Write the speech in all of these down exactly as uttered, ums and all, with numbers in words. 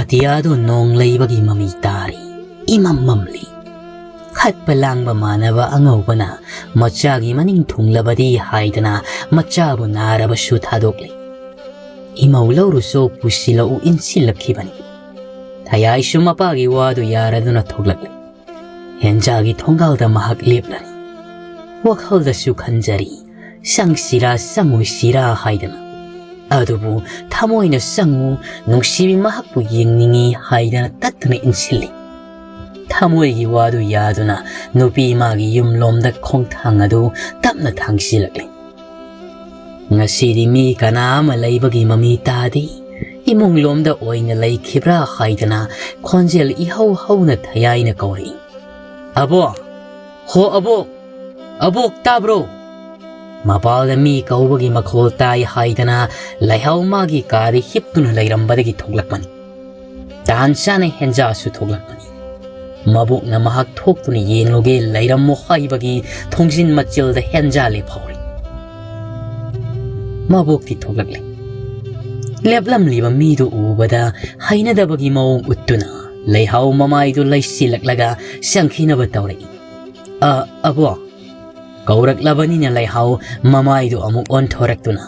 ꯑꯇꯤꯌꯥꯗꯨ ꯅꯣꯡ ꯂꯩꯕꯒꯤ ꯃꯃꯤ ꯇꯥꯔꯤ꯫ ꯏꯃꯝ ꯃꯝꯂꯤ꯫ ꯈꯠꯄ ꯂꯥꯡꯕ ꯃꯥꯟꯅꯕ ꯑꯉꯧꯕꯅ ꯃꯆꯥꯒꯤ ꯃꯅꯤꯡ ꯊꯨꯡꯂꯕꯗꯤ ꯍꯥꯏꯗꯅ ꯃꯆꯥꯕꯨ ꯅꯥꯔꯕꯁꯨ ꯊꯥꯗꯣꯛꯂꯤ꯫ ꯏꯃꯧ ꯂꯧꯔꯨꯆꯣ ꯄꯨꯁꯤꯜꯂꯛꯎ ꯏꯟꯁꯤꯜꯂꯛꯈꯤꯕꯅꯤ꯫ ꯊꯌꯥꯏꯁꯨ ꯃꯄꯥꯒꯤ ꯋꯥꯗꯨ ꯌꯥꯔꯗꯨꯅ ꯊꯣꯛꯂꯛꯂꯤ꯫ ꯍꯦꯟꯖꯥꯒꯤ ꯊꯣꯡꯒꯥꯜꯗ ꯃꯍꯥꯛ ꯂꯦꯞꯂꯔꯤ꯫ ꯋꯥꯈꯜꯗꯁꯨ ꯈꯟꯖꯔꯤ, ꯆꯪꯁꯤꯔꯥ ꯆꯪꯉꯣꯏꯁꯤꯔꯥ ꯍꯥꯏꯗꯅ꯫ ꯑꯗꯨꯕꯨ ꯊꯃꯣꯏꯅ ꯆꯪꯉꯨ, ꯅꯨꯡꯁꯤꯕꯤ ꯃꯍꯥꯛꯄꯨ ꯌꯦꯡꯅꯤꯡꯏ ꯍꯥꯏꯗꯅ ꯇꯠꯇꯨꯅ ꯏꯟꯁꯤꯜꯂꯤ꯫ ꯊꯃꯣꯏꯒꯤ ꯋꯥꯗꯨ ꯌꯥꯗꯨꯅ ꯅꯨꯄꯤ ꯃꯥꯒꯤ ꯌꯨꯝꯂꯣꯝꯗ ꯈꯣꯡꯊꯥꯡ ꯑꯗꯨ ꯇꯞꯅ ꯊꯥꯡꯖꯤꯜꯂꯛꯂꯤ꯫ ꯉꯁꯤꯗꯤ ꯃꯤ ꯀꯅꯥ ꯑꯃ ꯂꯩꯕꯒꯤ ꯃꯃꯤ ꯇꯥꯗꯦ꯫ ꯏꯃꯨꯡꯂꯣꯝꯗ ꯑꯣꯏꯅ ꯂꯩꯈꯤꯕ꯭ꯔꯥ ꯍꯥꯏꯗꯅ ꯈꯣꯟꯖꯦꯜ ꯏꯍꯧ ꯍꯧꯅ ꯊꯌꯥꯏꯅ ꯀꯧꯔꯛꯏ꯫ "ꯑꯕꯣ! ꯍꯣ ꯑꯕꯣꯛ! ꯑꯕꯣꯛ ꯇꯥꯕ꯭ꯔꯣ?" ꯃꯄꯥꯜꯗ ꯃꯤ ꯀꯧꯕꯒꯤ ꯃꯈꯣꯜ ꯇꯥꯏ ꯍꯥꯏꯗꯅ ꯂꯩꯍꯥꯎ ꯃꯥꯒꯤ ꯀꯥꯗ ꯍꯤꯞꯇꯨꯅ ꯂꯩꯔꯝꯕꯗꯒꯤ ꯊꯣꯛꯂꯛꯄꯅꯤ꯫ ꯇꯥꯟ ꯆꯥꯅ ꯍꯦꯟꯖꯥꯁꯨ ꯊꯣꯛꯂꯛꯄꯅꯤ꯫ ꯃꯕꯣꯛꯅ ꯃꯍꯥꯛ ꯊꯣꯛꯇꯨꯅ ꯌꯦꯡꯂꯨꯒꯦ ꯂꯩꯔꯝꯃꯣ ꯍꯥꯏꯕꯒꯤ ꯊꯣꯡꯖꯤꯟ ꯃꯆꯤꯜꯗ ꯍꯦꯟꯖꯥ ꯂꯦꯞꯍꯧꯔꯤ꯫ ꯃꯕꯣꯛꯇꯤ ꯊꯣꯛꯂꯛꯂꯦ꯫ ꯂꯦꯞꯂꯝꯂꯤꯕ ꯃꯤꯗꯨ ꯎꯕꯗ ꯍꯩꯅꯗꯕꯒꯤ ꯃꯑꯣꯡ ꯎꯠꯇꯨꯅ ꯂꯩꯍꯥꯎ ꯃꯃꯥꯏꯗꯨ ꯂꯩꯁꯤꯜꯂꯛꯂꯒ ꯆꯪꯈꯤꯅꯕ ꯇꯧꯔꯛꯏ꯫ "ꯑ, ꯑꯕꯣ!" ꯀꯧꯔꯛꯂꯕꯅꯤꯅ ꯂꯩꯍꯥꯎ ꯃꯃꯥꯏꯗꯨ ꯑꯃꯨꯛ ꯑꯣꯟꯊꯣꯔꯛꯇꯨꯅ,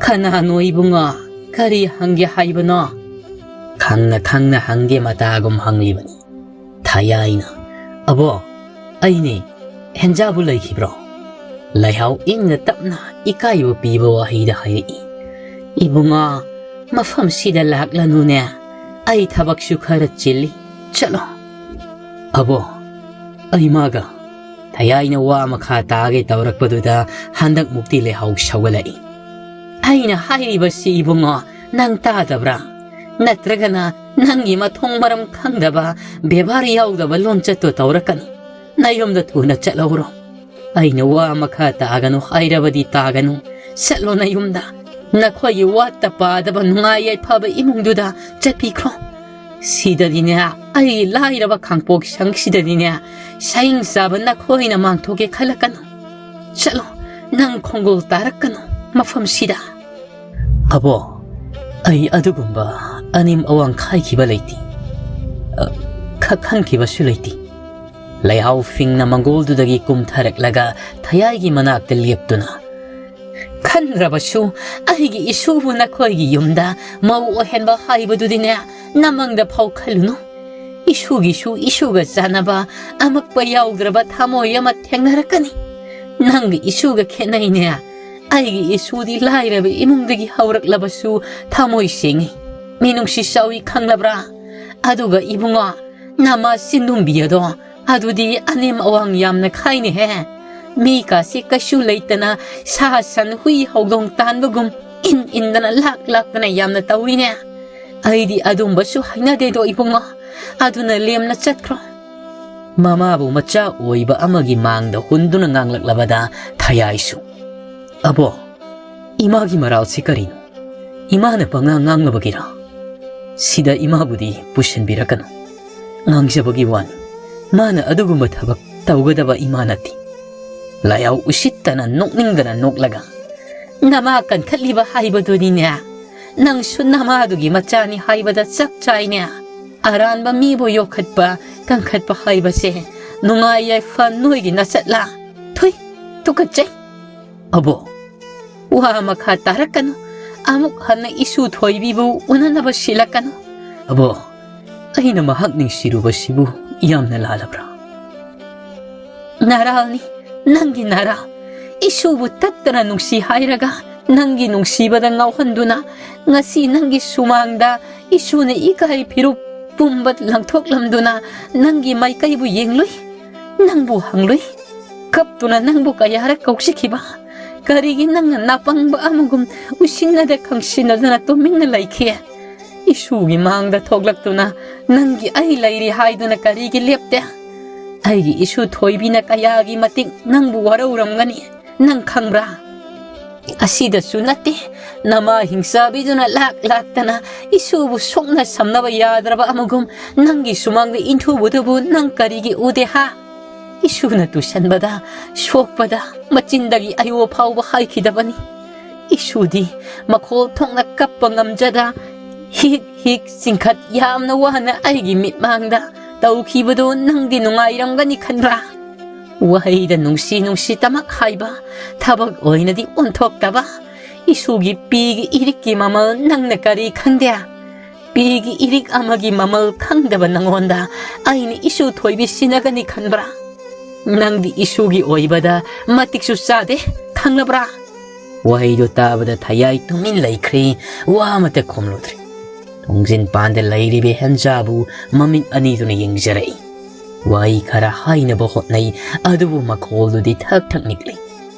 "ꯀꯅꯥꯅꯣ ꯏꯕꯨꯡꯉꯣ? ꯀꯔꯤ ꯍꯪꯒꯦ ꯍꯥꯏꯕꯅꯣ?" ꯈꯪꯅ ꯈꯪꯅ ꯍꯪꯒꯦ ꯃꯇꯥꯒꯨꯝ ꯍꯪꯂꯤꯕꯅꯤ꯫ ꯊꯌꯥꯏꯅ, "ꯑꯕꯣ, ꯑꯩꯅꯦ, ꯍꯦꯟꯖꯥꯕꯨ ꯂꯩꯈꯤꯕ꯭ꯔꯣ?" ꯂꯩꯍꯥꯎ ꯏꯪꯅ ꯇꯞꯅ ꯏꯀꯥꯏꯕ ꯄꯤꯕ ꯋꯥꯍꯩꯗ ꯍꯥꯏꯔꯛꯏ꯫ "ꯏꯕꯨꯡꯉꯣ, ꯃꯐꯝꯁꯤꯗ ꯂꯥꯛꯂꯅꯨꯅꯦ, ꯑꯩ ꯊꯕꯛꯁꯨ ꯈꯔ ꯆꯤꯜꯂꯤ, ꯆꯠꯂꯣ꯫" "ꯑꯕꯣ, ꯑꯩ ꯃꯥꯒ꯫" ꯊꯌꯥꯏꯅ ꯋꯥ ꯃꯈꯥ ꯇꯥꯒꯦ ꯇꯧꯔꯛꯄꯗꯨꯗ ꯍꯟꯗꯛꯃꯨꯛꯇꯤ ꯂꯩꯍꯥꯎ ꯁꯧꯒꯠꯂꯛꯏ꯫ "ꯑꯩꯅ ꯍꯥꯏꯔꯤꯕꯁꯤ ꯏꯕꯨꯡꯉꯣ, ꯅꯪ ꯇꯥꯗꯕ꯭ꯔꯥ? ꯅꯠꯇ꯭ꯔꯒꯅ ꯅꯪꯒꯤ ꯃꯊꯣꯡ ꯃꯔꯝ ꯈꯪꯗꯕ, ꯕꯦꯕꯥꯔ ꯌꯥꯎꯗꯕ ꯂꯣꯟꯆꯠꯇꯣ ꯇꯧꯔꯛꯀꯅꯨ꯫ ꯅꯌꯨꯝꯗ ꯊꯨꯅ ꯆꯠꯍꯧꯔꯣ꯫ ꯑꯩꯅ ꯋꯥ ꯃꯈꯥ ꯇꯥꯒꯅꯨ ꯍꯥꯏꯔꯕꯗꯤ ꯇꯥꯒꯅꯨ꯫ ꯆꯠꯂꯣ ꯅꯌꯨꯝꯗ꯫ ꯅꯈꯣꯏꯒꯤ ꯋꯥꯠꯇ ꯄꯥꯗꯕ ꯅꯨꯡꯉꯥꯏ ꯌꯥꯏꯐꯕ ꯏꯃꯨꯡꯗꯨꯗ ꯆꯠꯄꯤꯈ꯭ꯔꯣ꯫ ꯁꯤꯗꯗꯤꯅꯦ, ꯑꯩꯒꯤ ꯂꯥꯏꯔꯕ ꯈꯥꯡꯄꯣꯛ ꯁꯪꯁꯤꯗꯗꯤꯅꯦ, ꯁꯌꯦꯡ ꯆꯥꯕ ꯅꯈꯣꯏꯅ ꯃꯥꯡꯊꯣꯛꯀꯦ ꯈꯜꯂꯛꯀꯅꯨ꯫ ꯆꯠꯂꯣ, ꯅꯪ ꯈꯣꯡꯒꯣꯜ ꯇꯥꯔꯛꯀꯅꯨ ꯃꯐꯝꯁꯤꯗ꯫" "ꯑꯕꯣ, ꯑꯩ ꯑꯗꯨꯒꯨꯝꯕ ꯑꯅꯦꯝ ꯑꯋꯥꯡ ꯈꯥꯏꯈꯤꯕ ꯂꯩꯇꯦ꯫ ꯑ, ꯈꯛꯍꯟꯈꯤꯕꯁꯨ ꯂꯩꯇꯦ꯫ ꯂꯩꯍꯥꯎ ꯐꯤꯡꯅ ꯃꯪꯒꯣꯜꯗꯨꯗꯒꯤ ꯀꯨꯝꯊꯔꯛꯂꯒ ꯊꯌꯥꯏꯒꯤ ꯃꯅꯥꯛꯇ ꯂꯦꯞꯇꯨꯅ, "ꯈꯟꯗ꯭ꯔꯕꯁꯨ ꯑꯩꯒꯤ ꯏꯁꯨꯕꯨ ꯅꯈꯣꯏꯒꯤ ꯌꯨꯝꯗ ꯃꯧ ꯑꯣꯏꯍꯟꯕ ꯍꯥꯏꯕꯗꯨꯗꯤꯅꯦ, ꯅꯃꯪꯗ ꯐꯥꯎ ꯈꯜꯂꯨꯅꯨ꯫ ꯏꯁꯨꯒꯤꯁꯨ ꯏꯁꯨꯒ ꯆꯥꯟꯅꯕ ꯑꯃꯛꯄ ꯌꯥꯎꯗ꯭ꯔꯕ ꯊꯃꯣꯏ ꯑꯃ ꯊꯦꯡꯅꯔꯛꯀꯅꯤ꯫ ꯅꯪꯒꯤ ꯏꯁꯨꯒ ꯈꯦꯠꯅꯩꯅꯦ꯫ ꯑꯩꯒꯤ ꯏꯁꯨꯗꯤ ꯂꯥꯏꯔꯕ ꯏꯃꯨꯡꯗꯒꯤ ꯍꯧꯔꯛꯂꯕꯁꯨ ꯊꯃꯣꯏ ꯁꯦꯡꯉꯤ, ꯃꯤꯅꯨꯡꯁꯤ ꯆꯥꯎꯏ, ꯈꯪꯂꯕ꯭ꯔꯥ? ꯑꯗꯨꯒ ꯏꯕꯨꯡꯉꯣ, ꯅꯃꯥ ꯆꯤꯟꯗꯨꯝꯕꯤ ꯑꯗꯣ, ꯑꯗꯨꯗꯤ ꯑꯅꯦꯝ ꯑꯋꯥꯡ ꯌꯥꯝꯅ ꯈꯥꯏꯅꯦꯍꯦ꯫ ꯃꯤ ꯀꯥꯁꯤ ꯀꯩꯁꯨ ꯂꯩꯇꯅ ꯁꯥ ꯁꯟ ꯍꯨꯏ ꯍꯧꯗꯣꯡ ꯇꯥꯟꯕꯒꯨꯝ ꯏꯟ ꯏꯟꯗꯅ ꯂꯥꯛ ꯂꯥꯛꯇꯅ ꯌꯥꯝꯅ ꯇꯧꯏꯅꯦ꯫ ꯑꯩꯗꯤ ꯑꯗꯨꯝꯕꯁꯨ ꯍꯩꯅꯗꯦꯗꯣ ꯏꯕꯨꯡꯉꯣ, ꯑꯗꯨꯅ ꯂꯦꯝꯅ ꯆꯠꯈ꯭ꯔꯣ꯫" ꯃꯃꯥꯕꯨ ꯃꯆꯥ ꯑꯣꯏꯕ ꯑꯃꯒꯤ ꯃꯥꯡꯗ ꯍꯨꯟꯗꯨꯅ ꯉꯥꯡꯂꯛꯂꯕꯗ ꯊꯌꯥꯏꯁꯨ, "ꯑꯕꯣ, ꯏꯃꯥꯒꯤ ꯃꯔꯥꯜꯁꯤ ꯀꯔꯤꯅꯣ? ꯏꯃꯥꯅ ꯄꯉꯥꯡ ꯉꯥꯡꯂꯕꯒꯤꯔꯥ? ꯁꯤꯗ ꯏꯃꯥꯕꯨꯗꯤ ꯄꯨꯁꯤꯟꯕꯤꯔꯛꯀꯅꯨ꯫ ꯉꯥꯡꯖꯕꯒꯤ ꯋꯥꯅꯤ꯫ ꯃꯥꯅ ꯑꯗꯨꯒꯨꯝꯕ ꯊꯕꯛ ꯇꯧꯒꯗꯕ ꯏꯃꯥ ꯅꯠꯇꯦ꯫" ꯂꯥꯏꯍꯥꯎ ꯎꯁꯤꯠꯇꯅ ꯅꯣꯛꯅꯤꯡꯗꯅ ꯅꯣꯛꯂꯒ, "ꯅꯃꯥ ꯀꯟꯈꯠꯂꯤꯕ ꯍꯥꯏꯕꯗꯨꯅꯤꯅꯦ꯫ ꯅꯪꯁꯨ ꯅꯃꯥꯗꯨꯒꯤ ꯃꯆꯥꯅꯤ ꯍꯥꯏꯕꯗ ꯆꯞ ꯆꯥꯏꯅꯦ꯫ ꯑꯔꯥꯟꯕ ꯃꯤꯕꯨ ꯌꯣꯛꯈꯠꯄ, ꯀꯟꯈꯠꯄ ꯍꯥꯏꯕꯁꯦ ꯅꯨꯡꯉꯥꯏ ꯌꯥꯏꯐ ꯅꯣꯏꯒꯤ ꯅꯆꯠꯂꯥ? ꯊꯨꯏ, ꯇꯨꯀꯠꯆꯩ꯫" "ꯑꯕꯣ, ꯋꯥ ꯃꯈꯥ ꯇꯥꯔꯛꯀꯅꯨ꯫ ꯑꯃꯨꯛ ꯍꯟꯅ ꯏꯁꯨ ꯊꯣꯏꯕꯤꯕꯨ ꯎꯅꯅꯕ ꯁꯤꯜꯂꯛꯀꯅꯨ꯫" "ꯑꯕꯣ, ꯑꯩꯅ ꯃꯍꯥꯛ ꯅꯨꯡꯁꯤꯔꯨꯕꯁꯤꯕꯨ ꯌꯥꯝꯅ ꯂꯥꯜꯂꯕ꯭ꯔꯥ?" "ꯅꯔꯥꯜꯅꯤ, ꯅꯪꯒꯤ ꯅꯔꯥꯜ꯫ ꯏꯁꯨꯕꯨ ꯇꯠꯇꯅ ꯅꯨꯡꯁꯤ ꯍꯥꯏꯔꯒ ꯅꯪꯒꯤ ꯅꯨꯡꯁꯤꯕꯗ ꯉꯥꯎꯍꯟꯗꯨꯅ ꯉꯁꯤ ꯅꯪꯒꯤ ꯁꯨꯃꯥꯡꯗ ꯏꯁꯨꯅ ꯏꯀꯥꯏ ꯐꯤꯔꯨꯞ ꯄꯨꯝꯕ ꯂꯪꯊꯣꯛꯂꯝꯗꯨꯅ ꯅꯪꯒꯤ ꯃꯥꯏꯀꯩꯕꯨ ꯌꯦꯡꯂꯨꯏ, ꯅꯪꯕꯨ ꯍꯪꯂꯨꯏ, ꯀꯞꯇꯨꯅ ꯅꯪꯕꯨ ꯀꯌꯥꯔꯛ ꯀꯧꯖꯈꯤꯕ꯫ ꯀꯔꯤꯒꯤ ꯅꯪꯅ ꯅꯥꯄꯪꯕ ꯑꯃꯒꯨꯝ ꯎꯏꯁꯤꯟꯅꯗ ꯈꯪꯁꯤꯟꯅꯗꯅ ꯇꯨꯃꯤꯟꯅ ꯂꯩꯈꯤ? ꯏꯁꯨꯒꯤ ꯃꯥꯡꯗ ꯊꯣꯛꯂꯛꯇꯨꯅ ꯅꯪꯒꯤ ꯑꯩ ꯂꯩꯔꯤ ꯍꯥꯏꯗꯨꯅ ꯀꯔꯤꯒꯤ ꯂꯦꯞꯇꯦ? ꯑꯩꯒꯤ ꯏꯁꯨ ꯊꯣꯏꯕꯤꯅ ꯀꯌꯥꯒꯤ ꯃꯇꯤꯛ ꯅꯪꯕꯨ ꯋꯥꯔꯧꯔꯝꯒꯅꯤ, ꯅꯪ ꯈꯪꯕ꯭ꯔꯥ? ꯑꯁꯤꯗꯁꯨ ꯅꯠꯇꯦ, ꯅꯃꯥ ꯍꯤꯡꯆꯥꯕꯤꯗꯨꯅ ꯂꯥꯛ ꯂꯥꯛꯇꯅ ꯏꯁꯨꯕꯨ ꯁꯣꯛꯅ ꯁꯝꯅꯕ ꯌꯥꯗ꯭ꯔꯕ ꯑꯃꯒꯨꯝ ꯅꯪꯒꯤ ꯁꯨꯃꯥꯡꯗ ꯏꯟꯊꯨꯕꯗꯨꯕꯨ ꯅꯪ ꯀꯔꯤꯒꯤ ꯎꯗꯦ ꯍꯥ? ꯏꯁꯨꯅ ꯇꯨꯁꯟꯕꯗ, ꯁꯣꯛꯄꯗ, ꯃꯆꯤꯟꯗꯒꯤ ꯑꯌꯣ ꯐꯥꯎꯕ ꯍꯥꯏꯈꯤꯗꯕꯅꯤ꯫ ꯏꯁꯨꯗꯤ ꯃꯈꯣꯜ ꯊꯣꯛꯅ ꯀꯞꯄ ꯉꯝꯖꯗ, ꯍꯤꯛ ꯍꯤꯛ ꯆꯤꯡꯈꯠ ꯌꯥꯝꯅ ꯋꯥꯅ ꯑꯩꯒꯤ ꯃꯤꯠꯃꯥꯡꯗ ꯇꯧꯈꯤꯕꯗꯨ ꯅꯪꯗꯤ ꯅꯨꯡꯉꯥꯏꯔꯝꯒꯅꯤ ꯈꯟꯕ꯭ꯔꯥ? ꯋꯥꯍꯩꯗ ꯅꯨꯡꯁꯤ ꯅꯨꯡꯁꯤꯇꯃꯛ ꯍꯥꯏꯕ ꯊꯕꯛ ꯑꯣꯏꯅꯗꯤ ꯑꯣꯟꯊꯣꯛꯇꯕ꯫ ꯏꯁꯨꯒꯤ ꯄꯤꯒꯤ ꯏꯔꯤꯛꯀꯤ ꯃꯃꯜ ꯅꯪꯅ ꯀꯔꯤ ꯈꯪꯗꯦ? ꯄꯤꯒꯤ ꯏꯔꯤꯛ ꯑꯃꯒꯤ ꯃꯃꯜ ꯈꯪꯗꯕ ꯅꯪꯉꯣꯟꯗ ꯑꯩꯅ ꯏꯁꯨ ꯊꯣꯏꯕꯤ ꯁꯤꯟꯅꯒꯅꯤ ꯈꯟꯕ꯭ꯔꯥ? ꯅꯪꯗꯤ ꯏꯁꯨꯒꯤ ꯑꯣꯏꯕꯗ ꯃꯇꯤꯛꯁꯨ ꯆꯥꯗꯦ, ꯈꯪꯂꯕ꯭ꯔꯥ? ꯋꯥꯍꯩꯗꯨ ꯇꯥꯕꯗ ꯊꯌꯥꯏ ꯇꯨꯃꯤꯟ ꯂꯩꯈ꯭ꯔꯦ, ꯋꯥ ꯑꯃꯠꯇ ꯈꯨꯝꯂꯨꯗ꯭ꯔꯦ꯫ ꯊꯣꯡꯖꯤꯟ ꯄꯥꯟꯗ ꯂꯩꯔꯤꯕ ꯍꯦꯟꯖꯥꯕꯨ ꯃꯃꯤꯠ ꯑꯅꯤꯗꯨꯅ ꯌꯦꯡꯖꯔꯛꯏ꯫ ꯋꯥꯍꯩ ꯈꯔ ꯍꯥꯏꯅꯕ ꯍꯣꯠꯅꯩ, ꯑꯗꯨꯕꯨ ꯃꯈꯣꯜꯗꯨꯗꯤ ꯊꯛ ꯊꯛ ꯅꯤꯛꯂꯤ꯫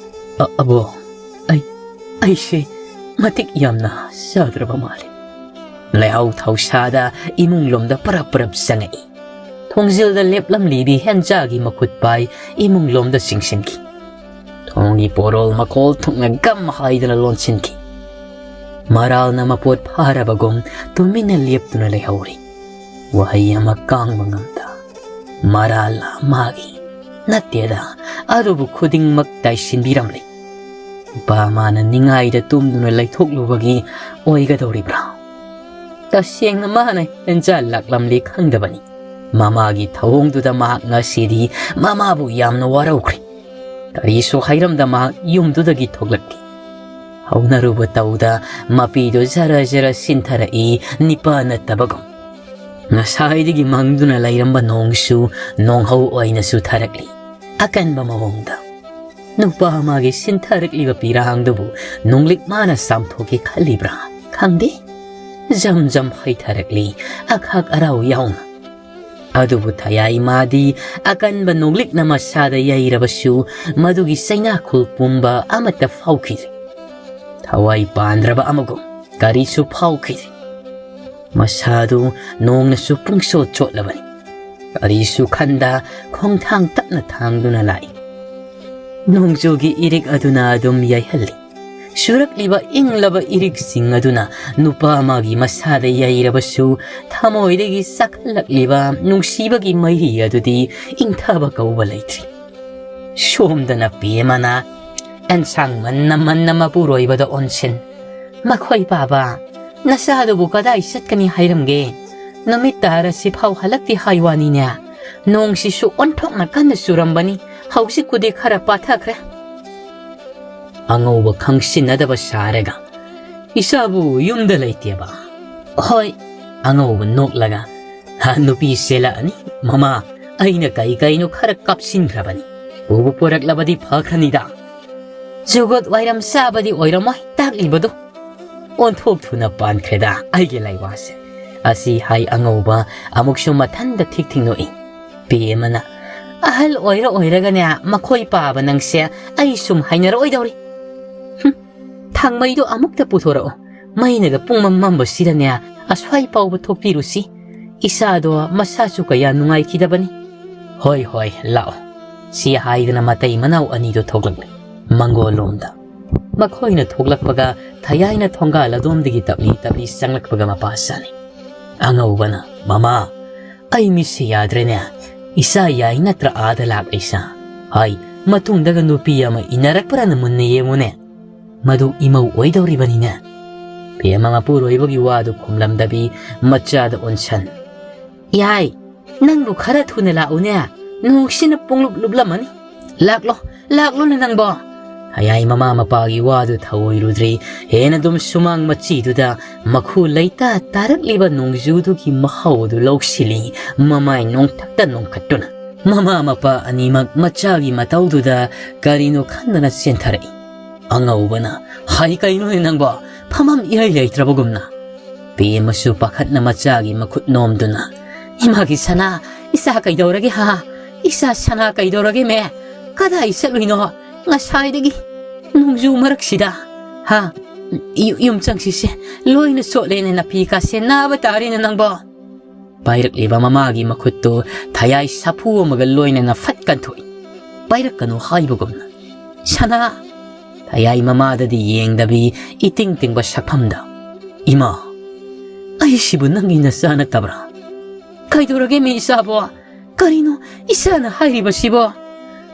"ꯑ-, ꯑꯕꯣ, ꯑꯩ, ꯑꯩꯁꯦ ꯃꯇꯤꯛ ꯌꯥꯝꯅ ꯆꯥꯗ꯭ꯔꯕ ꯃꯥꯜꯂꯦ꯫" ꯂꯩꯍꯥꯎ ꯊꯧꯁꯥꯗ ꯏꯃꯨꯡ ꯂꯣꯝꯗ ꯄꯔꯞ ꯄꯔꯞ ꯆꯪꯉꯛꯏ꯫ ꯊꯣꯡꯖꯤꯜꯗ ꯂꯦꯞꯂꯝꯂꯤꯕꯤ ꯍꯦꯟꯖꯥꯒꯤ ꯃꯈꯨꯠ ꯄꯥꯏ ꯏꯃꯨꯡ ꯂꯣꯝꯗ ꯆꯤꯡꯁꯤꯟꯈꯤ꯫ ꯊꯣꯡꯒꯤ ꯄꯣꯔꯣꯜ ꯃꯈꯣꯜ ꯊꯣꯛꯅ ꯒꯝ ꯍꯥꯏꯗꯅ ꯂꯣꯟꯁꯤꯟꯈꯤ꯫ ꯃꯔꯥꯜꯅ ꯃꯄꯣꯠ ꯐꯥꯔꯕꯒꯨꯝ ꯇꯨꯃꯤꯟꯅ ꯂꯦꯞꯇꯨꯅ ꯂꯩꯍꯧꯔꯤ꯫ ꯋꯥꯍꯩ ꯑꯃ ꯀꯥꯡꯕ ꯉꯝꯗ, ꯃꯔꯥꯜ ꯃꯥꯒꯤ ꯅꯠꯇꯦꯗ, ꯑꯗꯨꯕꯨ ꯈꯨꯗꯤꯡꯃꯛ ꯇꯥꯏꯁꯤꯟꯕꯤꯔꯝꯂꯤ꯫ ꯅꯨꯄꯥ ꯃꯥꯅ ꯅꯤꯡꯉꯥꯏꯗ ꯇꯨꯝꯗꯨꯅ ꯂꯩꯊꯣꯛꯂꯨꯕꯒꯤ ꯑꯣꯏꯒꯗꯧꯔꯤꯕ꯭ꯔꯥ? ꯇꯁꯦꯡꯅ ꯃꯥꯅ ꯍꯦꯟꯖꯥ ꯂꯥꯛꯂꯝꯂꯤ ꯈꯪꯗꯕꯅꯤ꯫ ꯃꯃꯥꯒꯤ ꯊꯧꯑꯣꯡꯗꯨꯗ ꯃꯍꯥꯛ ꯉꯁꯤꯗꯤ ꯃꯃꯥꯕꯨ ꯌꯥꯝꯅ ꯋꯥꯔꯧꯈ꯭ꯔꯦ꯫ ꯀꯔꯤꯁꯨ ꯍꯥꯏꯔꯝꯗ ꯃꯍꯥꯛ ꯌꯨꯝꯗꯨꯗꯒꯤ ꯊꯣꯛꯂꯛꯈꯤ꯫ ꯍꯧꯅꯔꯨꯕ ꯇꯧꯗ ꯃꯄꯤꯗꯨ ꯖꯔ ꯖꯔ ꯁꯤꯟꯊꯔꯛꯏ, ꯅꯤꯄꯥ ꯅꯠꯇꯕꯒꯨꯝ꯫ ꯉꯁꯥꯏꯗꯒꯤ ꯃꯪꯗꯨꯅ ꯂꯩꯔꯝꯕ ꯅꯣꯡꯁꯨ ꯅꯣꯡꯍꯧ ꯑꯣꯏꯅ ꯆꯨꯊꯔꯛꯂꯤ, ꯑꯀꯟꯕ ꯃꯑꯣꯡꯗ꯫ ꯅꯨꯄꯥ ꯑꯃꯒꯤ ꯁꯤꯟꯊꯔꯛꯂꯤꯕ ꯄꯤꯔꯥꯡꯗꯨꯕꯨ ꯅꯣꯡꯂꯤꯛ ꯃꯥꯅ ꯆꯥꯝꯊꯣꯛꯀꯦ ꯈꯜꯂꯤꯕ꯭ꯔꯥ? ꯈꯪꯗꯦ꯫ ꯖꯝ ꯖꯝ ꯍꯩꯊꯔꯛꯂꯤ, ꯑꯈꯥꯛ ꯑꯔꯥꯎ ꯌꯥꯎꯅ꯫ ꯑꯗꯨꯕꯨ ꯊꯌꯥꯏ ꯃꯥꯗꯤ ꯑꯀꯟꯕ ꯅꯣꯡꯂꯤꯛꯅ ꯃꯁꯥꯗ ꯌꯩꯔꯕꯁꯨ ꯃꯗꯨꯒꯤ ꯆꯩꯅꯥꯈꯨꯜ ꯄꯨꯝꯕ ꯑꯃꯠꯇ ꯐꯥꯎꯈꯤꯗꯦ꯫ ꯊꯋꯥꯏ ꯄꯥꯟꯗ꯭ꯔꯕ ꯑꯃꯒꯨꯝ ꯀꯔꯤꯁꯨ ꯐꯥꯎꯈꯤꯗꯦ꯫ ꯃꯁꯥꯗꯨ ꯅꯣꯡꯅꯁꯨ ꯄꯨꯡꯆꯣꯠ ꯆꯣꯠꯂꯕꯅꯤ꯫ ꯀꯔꯤꯁꯨ ꯈꯟꯗ ꯈꯣꯡꯊꯥꯡ ꯇꯞꯅ ꯊꯥꯡꯗꯨꯅ ꯂꯥꯛꯏ꯫ ꯅꯣꯡꯖꯨꯒꯤ ꯏꯔꯤꯛ ꯑꯗꯨꯅ ꯑꯗꯨꯝ ꯌꯩꯍꯜꯂꯤ꯫ ꯆꯨꯔꯛꯂꯤꯕ ꯏꯪꯂꯕ ꯏꯔꯤꯛꯁꯤꯡ ꯑꯗꯨꯅ ꯅꯨꯄꯥ ꯑꯃꯒꯤ ꯃꯁꯥꯗ ꯌꯩꯔꯕꯁꯨ ꯊꯃꯣꯏꯗꯒꯤ ꯆꯥꯛꯈꯠꯂꯛꯂꯤꯕ ꯅꯨꯡꯁꯤꯕꯒꯤ ꯃꯩꯔꯤ ꯑꯗꯨꯗꯤ ꯏꯪꯊꯕ ꯀꯧꯕ ꯂꯩꯇ꯭ꯔꯤ꯫ ꯁꯣꯝꯗꯅ ꯄꯦꯃꯅ ꯑꯦꯟꯁꯥꯡ ꯃꯟꯅ ꯃꯟꯅ ꯃꯄꯨꯔꯣꯏꯕꯗ ꯑꯣꯟꯁꯤꯟ, "ꯃꯈꯣꯏ ꯄꯥꯕ, "ꯅꯆꯥꯗꯨꯕꯨ ꯀꯗꯥꯏ ꯆꯠꯀꯅꯤ ꯍꯥꯏꯔꯝꯒꯦ? ꯅꯨꯃꯤꯠ ꯇꯥꯔꯁꯤꯐꯥꯎ ꯍꯜꯂꯛꯇꯦ ꯍꯥꯏ ꯋꯥꯅꯤꯅꯦ꯫ ꯅꯣꯡꯁꯤꯁꯨ ꯑꯣꯟꯊꯣꯛꯅ ꯀꯟꯅ ꯆꯨꯔꯝꯕꯅꯤ, ꯍꯧꯖꯤꯛꯄꯨꯗꯤ ꯈꯔ ꯄꯥꯊꯈ꯭ꯔꯦ꯫" ꯑꯉꯧꯕ ꯈꯪꯁꯤꯟꯅꯗꯕ ꯁꯥꯔꯒ, "ꯏꯆꯥꯕꯨ ꯌꯨꯝꯗ ꯂꯩꯇꯦꯕ?" "ꯍꯣꯏ꯫" ꯑꯉꯧꯕ ꯅꯣꯛꯂꯒ, "ꯍꯥ, ꯅꯨꯄꯤ ꯆꯦꯜꯂꯛꯑꯅꯤ꯫ ꯃꯃꯥ, ꯑꯩꯅ ꯀꯩ ꯀꯩꯅꯣ ꯈꯔ ꯀꯥꯞꯁꯤꯟꯈ꯭ꯔꯕꯅꯤ꯫ ꯄꯨꯕꯨ ꯄꯨꯔꯛꯂꯕꯗꯤ ꯐꯈ꯭ꯔꯅꯤꯗ꯫" "ꯖꯨꯒꯣꯠ ꯋꯥꯏꯔꯝ ꯆꯥꯕꯗꯤ ꯑꯣꯏꯔꯝꯃꯣꯏ ꯇꯥꯛꯂꯤꯕꯗꯨ꯫ ꯑꯣꯟꯊꯣꯛ ꯊꯨꯅ ꯄꯥꯟꯈ꯭ꯔꯦꯗ ꯑꯩꯒꯤ ꯂꯩꯋꯥꯁꯦ꯫" ꯑꯁꯤ ꯍꯥꯏ ꯑꯉꯧꯕ ꯑꯃꯨꯛꯁꯨ ꯃꯊꯟꯗ ꯊꯤꯛ ꯊꯤꯛ ꯅꯣꯛꯏ꯫ ꯄꯦ ꯑꯃꯅ, "ꯑꯍꯜ ꯑꯣꯏꯔ ꯑꯣꯏꯔꯒꯅꯦ ꯃꯈꯣꯏ ꯄꯥꯕ ꯅꯪꯁꯦ ꯑꯩ ꯁꯨꯝ ꯍꯩꯅꯔꯛꯑꯣꯏꯗꯧꯔꯤ꯫ ꯍꯨꯝ, ꯊꯥꯡꯃꯩꯗꯣ ꯑꯃꯨꯛꯇ ꯄꯨꯊꯣꯔꯛꯑꯣ꯫ ꯃꯩꯅꯒ ꯄꯨꯡꯃꯝ ꯃꯝꯕꯁꯤꯗꯅꯦ ꯑꯁ꯭ꯋꯥꯏ ꯐꯥꯎꯕ ꯊꯣꯛꯄꯤꯔꯨꯁꯤ꯫ ꯏꯆꯥꯗꯣ ꯃꯁꯥꯁꯨ ꯀꯌꯥ ꯅꯨꯡꯉꯥꯏꯈꯤꯗꯕꯅꯤ꯫" "ꯍꯣꯏ, ꯍꯣꯏ, ꯂꯥꯛꯑꯣ꯫" ꯁꯤ ꯍꯥꯏꯗꯅ ꯃꯇꯩ ꯃꯅꯥꯎ ꯑꯅꯤꯗꯨ ꯊꯣꯛꯂꯛꯂꯦ꯫ ꯃꯪꯒꯣꯜꯂꯣꯝꯗ ꯃꯈꯣꯏꯅ ꯊꯣꯛꯂꯛꯄꯒ ꯊꯌꯥꯏꯅ ꯊꯣꯡꯒꯥꯜ ꯑꯗꯣꯝꯗꯒꯤ ꯇꯞꯂꯤ ꯇꯞꯂꯤ ꯆꯪꯂꯛꯄꯒ ꯃꯄꯥ ꯆꯥꯅꯩ꯫ ꯑꯉꯧꯕꯅ, "ꯃꯃꯥ, ꯑꯩ ꯃꯤꯠꯁꯦ ꯌꯥꯗ꯭ꯔꯦꯅꯦ꯫ ꯏꯆꯥ ꯌꯥꯏ ꯅꯠꯇ꯭ꯔꯥ ꯑꯥꯗ ꯂꯥꯛꯂꯤꯁꯥ? ꯍꯥꯏ, ꯃꯇꯨꯡꯗꯒ ꯅꯨꯄꯤ ꯑꯃ ꯏꯟꯅꯔꯛꯄ꯭ꯔꯥꯅ ꯃꯨꯟꯅ ꯌꯦꯡꯉꯨꯅꯦ꯫ ꯃꯗꯨ ꯏꯃꯧ ꯑꯣꯏꯗꯧꯔꯤꯕꯅꯤꯅꯦ꯫" ꯄꯦꯃ ꯃꯄꯨꯔꯣꯏꯕꯒꯤ ꯋꯥꯗꯨ ꯈꯨꯝꯂꯝꯗꯕꯤ ꯃꯆꯥꯗ ꯑꯣꯟꯁꯟ, "ꯌꯥꯏ, ꯅꯪꯕꯨ ꯈꯔ ꯊꯨꯅ ꯂꯥꯛꯎꯅꯦ꯫ ꯅꯣꯡꯁꯤꯅ ꯄꯨꯡꯂꯨꯞ ꯂꯨꯞꯂꯝꯃꯅꯤ꯫ ꯂꯥꯛꯂꯣ, ꯂꯥꯛꯂꯣꯅꯦ ꯅꯪꯕꯣ꯫" ꯍꯌꯥꯏ ꯃꯃꯥ ꯃꯄꯥꯒꯤ ꯋꯥꯗꯨ ꯊꯧꯑꯣꯏꯔꯨꯗ꯭ꯔꯤ꯫ ꯍꯦꯟꯅ ꯑꯗꯨꯝ ꯁꯨꯃꯥꯡ ꯃꯆꯤꯗꯨꯗ ꯃꯈꯨ ꯂꯩꯇꯥ ꯇꯥꯔꯛꯂꯤꯕ ꯅꯣꯡꯖꯨꯗꯨꯒꯤ ꯃꯍꯥꯎ ꯑꯗꯨ ꯂꯧꯁꯤꯜꯂꯤ, ꯃꯃꯥꯏ ꯅꯣꯡꯊꯛꯇ ꯅꯣꯡꯈꯠꯇꯨꯅ꯫ ꯃꯃꯥ ꯃꯄꯥ ꯑꯅꯤꯃꯛ ꯃꯆꯥꯒꯤ ꯃꯇꯧꯗꯨꯗ ꯀꯔꯤꯅꯣ ꯈꯟꯗꯅ ꯆꯦꯟꯊꯔꯛꯏ꯫ ꯑꯉꯧꯕꯅ, "ꯍꯥꯏ, ꯀꯩꯅꯣꯅꯦ ꯅꯪꯕꯣ? ꯐꯝꯐꯝ ꯏꯔꯩ ꯂꯩꯇ꯭ꯔꯕꯒꯨꯝꯅ?" ꯄꯦꯃꯁꯨ ꯄꯥꯈꯠꯅ ꯃꯆꯥꯒꯤ ꯃꯈꯨꯠ ꯅꯣꯝꯗꯨꯅ, "ꯏꯃꯥꯒꯤ ꯁꯅꯥ, ꯏꯆꯥ ꯀꯩꯗꯧꯔꯒꯦ ꯍꯥ? ꯏꯆꯥ ꯁꯅꯥ ꯀꯩꯗꯧꯔꯒꯦ ꯃꯦ? ꯀꯗꯥꯏ ꯆꯠꯂꯨꯏꯅꯣ ꯉꯁꯥꯏꯗꯒꯤ ꯅꯣꯡꯖꯨ ꯃꯔꯛꯁꯤꯗ? ꯍꯥ? ꯌꯨ-, ꯌꯨꯝ ꯆꯪꯁꯤꯁꯦ, ꯂꯣꯏꯅ ꯆꯣꯠꯂꯦꯅꯦ, ꯅꯥꯄꯤ ꯀꯥꯁꯦ ꯅꯥꯕ ꯇꯥꯔꯦꯅꯦ ꯅꯪꯕꯣ꯫" ꯄꯥꯏꯔꯛꯂꯤꯕ ꯃꯃꯥꯒꯤ ꯃꯈꯨꯠꯇꯨ ꯊꯌꯥꯏ ꯁꯥꯐꯨ ꯑꯃꯒ ꯂꯣꯏꯅꯅ ꯐꯠ ꯀꯟꯊꯣꯛꯏ꯫ ꯄꯥꯏꯔꯛꯀꯅꯨ ꯍꯥꯏꯕꯒꯨꯝꯅ꯫ "ꯁꯅꯥ!" ꯊꯌꯥꯏ ꯃꯃꯥꯗꯗꯤ ꯌꯦꯡꯗꯕꯤ ꯏꯇꯤꯡ ꯇꯤꯡꯕ ꯁꯛꯐꯝꯗ, "ꯏꯃꯥ, ꯑꯩꯁꯤꯕꯨ ꯅꯪꯒꯤ ꯅꯆꯥ ꯅꯠꯇꯕ꯭ꯔꯥ? ꯀꯩꯗꯧꯔꯒꯦ ꯃꯤ ꯏꯆꯥꯕꯣ? ꯀꯔꯤꯅꯣ ꯏꯆꯥꯅ ꯍꯥꯏꯔꯤꯕꯁꯤꯕꯣ?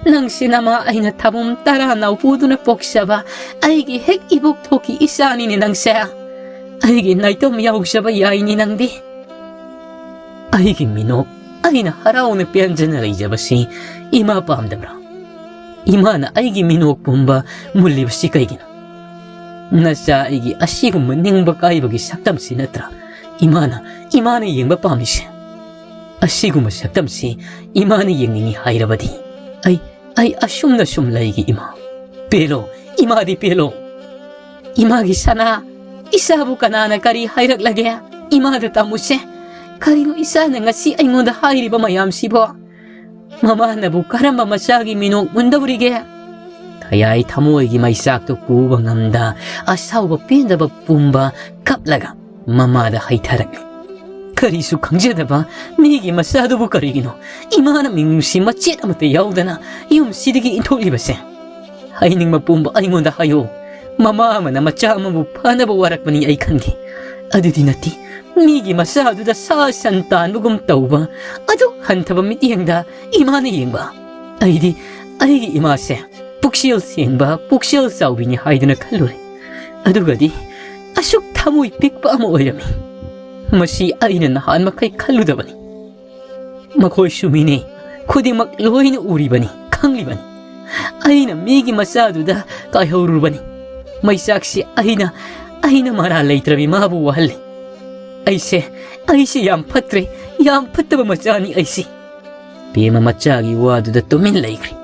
ꯅꯪꯁꯦ ꯅꯃꯥ ꯑꯩꯅ ꯊꯥꯕꯨꯝ ꯇꯔꯥ ꯅꯥꯎꯄꯨꯗꯨꯅ ꯄꯣꯛꯆꯕ ꯑꯩꯒꯤ ꯍꯦꯛ ꯏꯕꯣꯛ ꯊꯣꯛꯀꯤ ꯏꯆꯥꯅꯤꯅꯦ ꯅꯪꯁꯦ꯫ ꯑꯩꯒꯤ ꯅꯥꯏꯇꯣꯝ ꯌꯥꯎꯖꯕ ꯌꯥꯏꯅꯤ ꯅꯪꯗꯤ꯫ ꯑꯩꯒꯤ ꯃꯤꯅꯣꯛ, ꯑꯩꯅ ꯍꯔꯥꯎꯅ ꯄꯦꯟꯖꯅ ꯂꯩꯖꯕꯁꯤ ꯏꯃꯥ ꯄꯥꯝꯗꯕ꯭ꯔꯥ? ꯏꯃꯥꯅ ꯑꯩꯒꯤ ꯃꯤꯅꯣꯛ ꯄꯨꯝꯕ ꯃꯨꯜꯂꯤꯕꯁꯤ ꯀꯩꯒꯤꯅꯣ? ꯅꯆꯥ ꯑꯩꯒꯤ ꯑꯁꯤꯒꯨꯝꯕ ꯅꯤꯡꯕ ꯀꯥꯏꯕꯒꯤ ꯁꯛꯇꯝꯁꯤ ꯅꯠꯇ꯭ꯔꯥ ꯏꯃꯥꯅ, ꯏꯃꯥꯅ ꯌꯦꯡꯕ ꯄꯥꯝꯃꯤꯁꯦ? ꯑꯁꯤꯒꯨꯝꯕ ꯁꯛꯇꯝꯁꯤ ꯏꯃꯥꯅ ꯌꯦꯡꯅꯤꯡꯏ ꯍꯥꯏꯔꯕꯗꯤ ꯑꯩ, ꯑꯩ ꯑꯁꯨꯝꯅ ꯁꯨꯝ ꯂꯩꯒꯦ ꯏꯃꯥ꯫ ꯄꯦꯜꯂꯣ, ꯏꯃꯥꯗꯤ ꯄꯦꯜꯂꯣ꯫ ꯏꯃꯥꯒꯤ ꯁꯅꯥ, ꯏꯆꯥꯕꯨ ꯀꯅꯥꯅ ꯀꯔꯤ ꯍꯥꯏꯔꯛꯂꯒꯦ? ꯏꯃꯥꯗ ꯇꯝꯃꯨꯁꯦ꯫ ꯀꯔꯤꯅꯣ ꯏꯆꯥꯅ ꯉꯁꯤ ꯑꯩꯉꯣꯟꯗ ꯍꯥꯏꯔꯤꯕ ꯃꯌꯥꯝꯁꯤꯕꯣ? ꯃꯃꯥꯅꯕꯨ ꯀꯔꯝꯕ ꯃꯆꯥꯒꯤ ꯃꯤꯅꯣꯛ ꯃꯨꯟꯗꯧꯔꯤꯒꯦ? ꯊꯌꯥꯏ ꯊꯃꯣꯏꯒꯤ ꯃꯩꯆꯥꯛꯇꯨ ꯄꯨꯕ ꯉꯝꯗ ꯑꯁꯥꯎꯕ ꯄꯦꯟꯗꯕ ꯄꯨꯝꯕ ꯀꯞꯂꯒ ꯃꯃꯥꯗ ꯍꯩꯊꯔꯛꯂꯤ꯫ ꯀꯔꯤꯁꯨ ꯈꯪꯖꯗꯕ ꯃꯤꯒꯤ ꯃꯆꯥꯗꯨꯕꯨ ꯀꯔꯤꯒꯤꯅꯣ ꯏꯃꯥꯅ ꯃꯤꯅꯨꯡꯁꯤ ꯃꯆꯦꯠ ꯑꯃꯠꯇ ꯌꯥꯎꯗꯅ ꯌꯨꯝꯁꯤꯗꯒꯤ ꯏꯟꯊꯣꯛꯂꯤꯕꯁꯦ? ꯍꯥꯏꯅꯤꯡꯕ ꯄꯨꯝꯕ ꯑꯩꯉꯣꯟꯗ ꯍꯥꯏꯌꯨ꯫ ꯃꯃꯥ ꯑꯃꯅ ꯃꯆꯥ ꯑꯃꯕꯨ ꯐꯅꯕ ꯋꯥꯔꯛꯄꯅꯤ ꯑꯩ ꯈꯪꯈꯤ꯫ ꯑꯗꯨꯗꯤ ꯅꯠꯇꯦ, ꯃꯤꯒꯤ ꯃꯆꯥꯗꯨꯗ ꯁꯥ ꯁꯟ ꯇꯥꯟꯕꯒꯨꯝ ꯇꯧꯕ, ꯑꯗꯨꯛ ꯍꯟꯊꯕ ꯃꯤꯠꯌꯦꯡꯗ ꯏꯃꯥꯅ ꯌꯦꯡꯕ꯫ ꯑꯩꯗꯤ ꯑꯩꯒꯤ ꯏꯃꯥꯁꯦ ꯄꯨꯛꯆꯦꯜ ꯁꯦꯡꯕ, ꯄꯨꯛꯆꯦꯜ ꯆꯥꯎꯕꯤꯅꯤ ꯍꯥꯏꯗꯨꯅ ꯈꯜꯂꯨꯔꯦ꯫ ꯑꯗꯨꯒꯗꯤ ꯑꯁꯨꯛ ꯊꯃꯣꯏ ꯄꯤꯛꯄ ꯑꯃ ꯑꯣꯏꯔꯝꯃꯤ꯫ ꯃꯁꯤ ꯑꯩꯅ ꯅꯍꯥꯟ ꯃꯈꯩ ꯈꯜꯂꯨꯗꯕꯅꯤ꯫ ꯃꯈꯣꯏꯁꯨ ꯃꯤꯅꯤ, ꯈꯨꯗꯤꯡꯃꯛ ꯂꯣꯏꯅ ꯎꯔꯤꯕꯅꯤ, ꯈꯪꯂꯤꯕꯅꯤ꯫ ꯑꯩꯅ ꯃꯤꯒꯤ ꯃꯆꯥꯗꯨꯗ ꯀꯥꯏꯍꯧꯔꯨꯕꯅꯤ꯫ ꯃꯩꯆꯥꯛꯁꯤ ꯑꯩꯅ, ꯑꯩꯅ ꯃꯔꯥꯜ ꯂꯩꯇ꯭ꯔꯕꯤ ꯃꯥꯕꯨ ꯋꯥꯍꯜꯂꯤ꯫ ꯑꯩꯁꯦ, ꯑꯩꯁꯦ ꯌꯥꯝ ꯐꯠꯇ꯭ꯔꯦ, ꯌꯥꯝ ꯐꯠꯇꯕ ꯃꯆꯥꯅꯤ ꯑꯩꯁꯦ꯫ ꯄꯦꯃ ꯃꯆꯥꯒꯤ ꯋꯥꯗꯨꯗ ꯇꯨꯃꯤꯟ ꯂꯩꯈ꯭ꯔꯦ꯫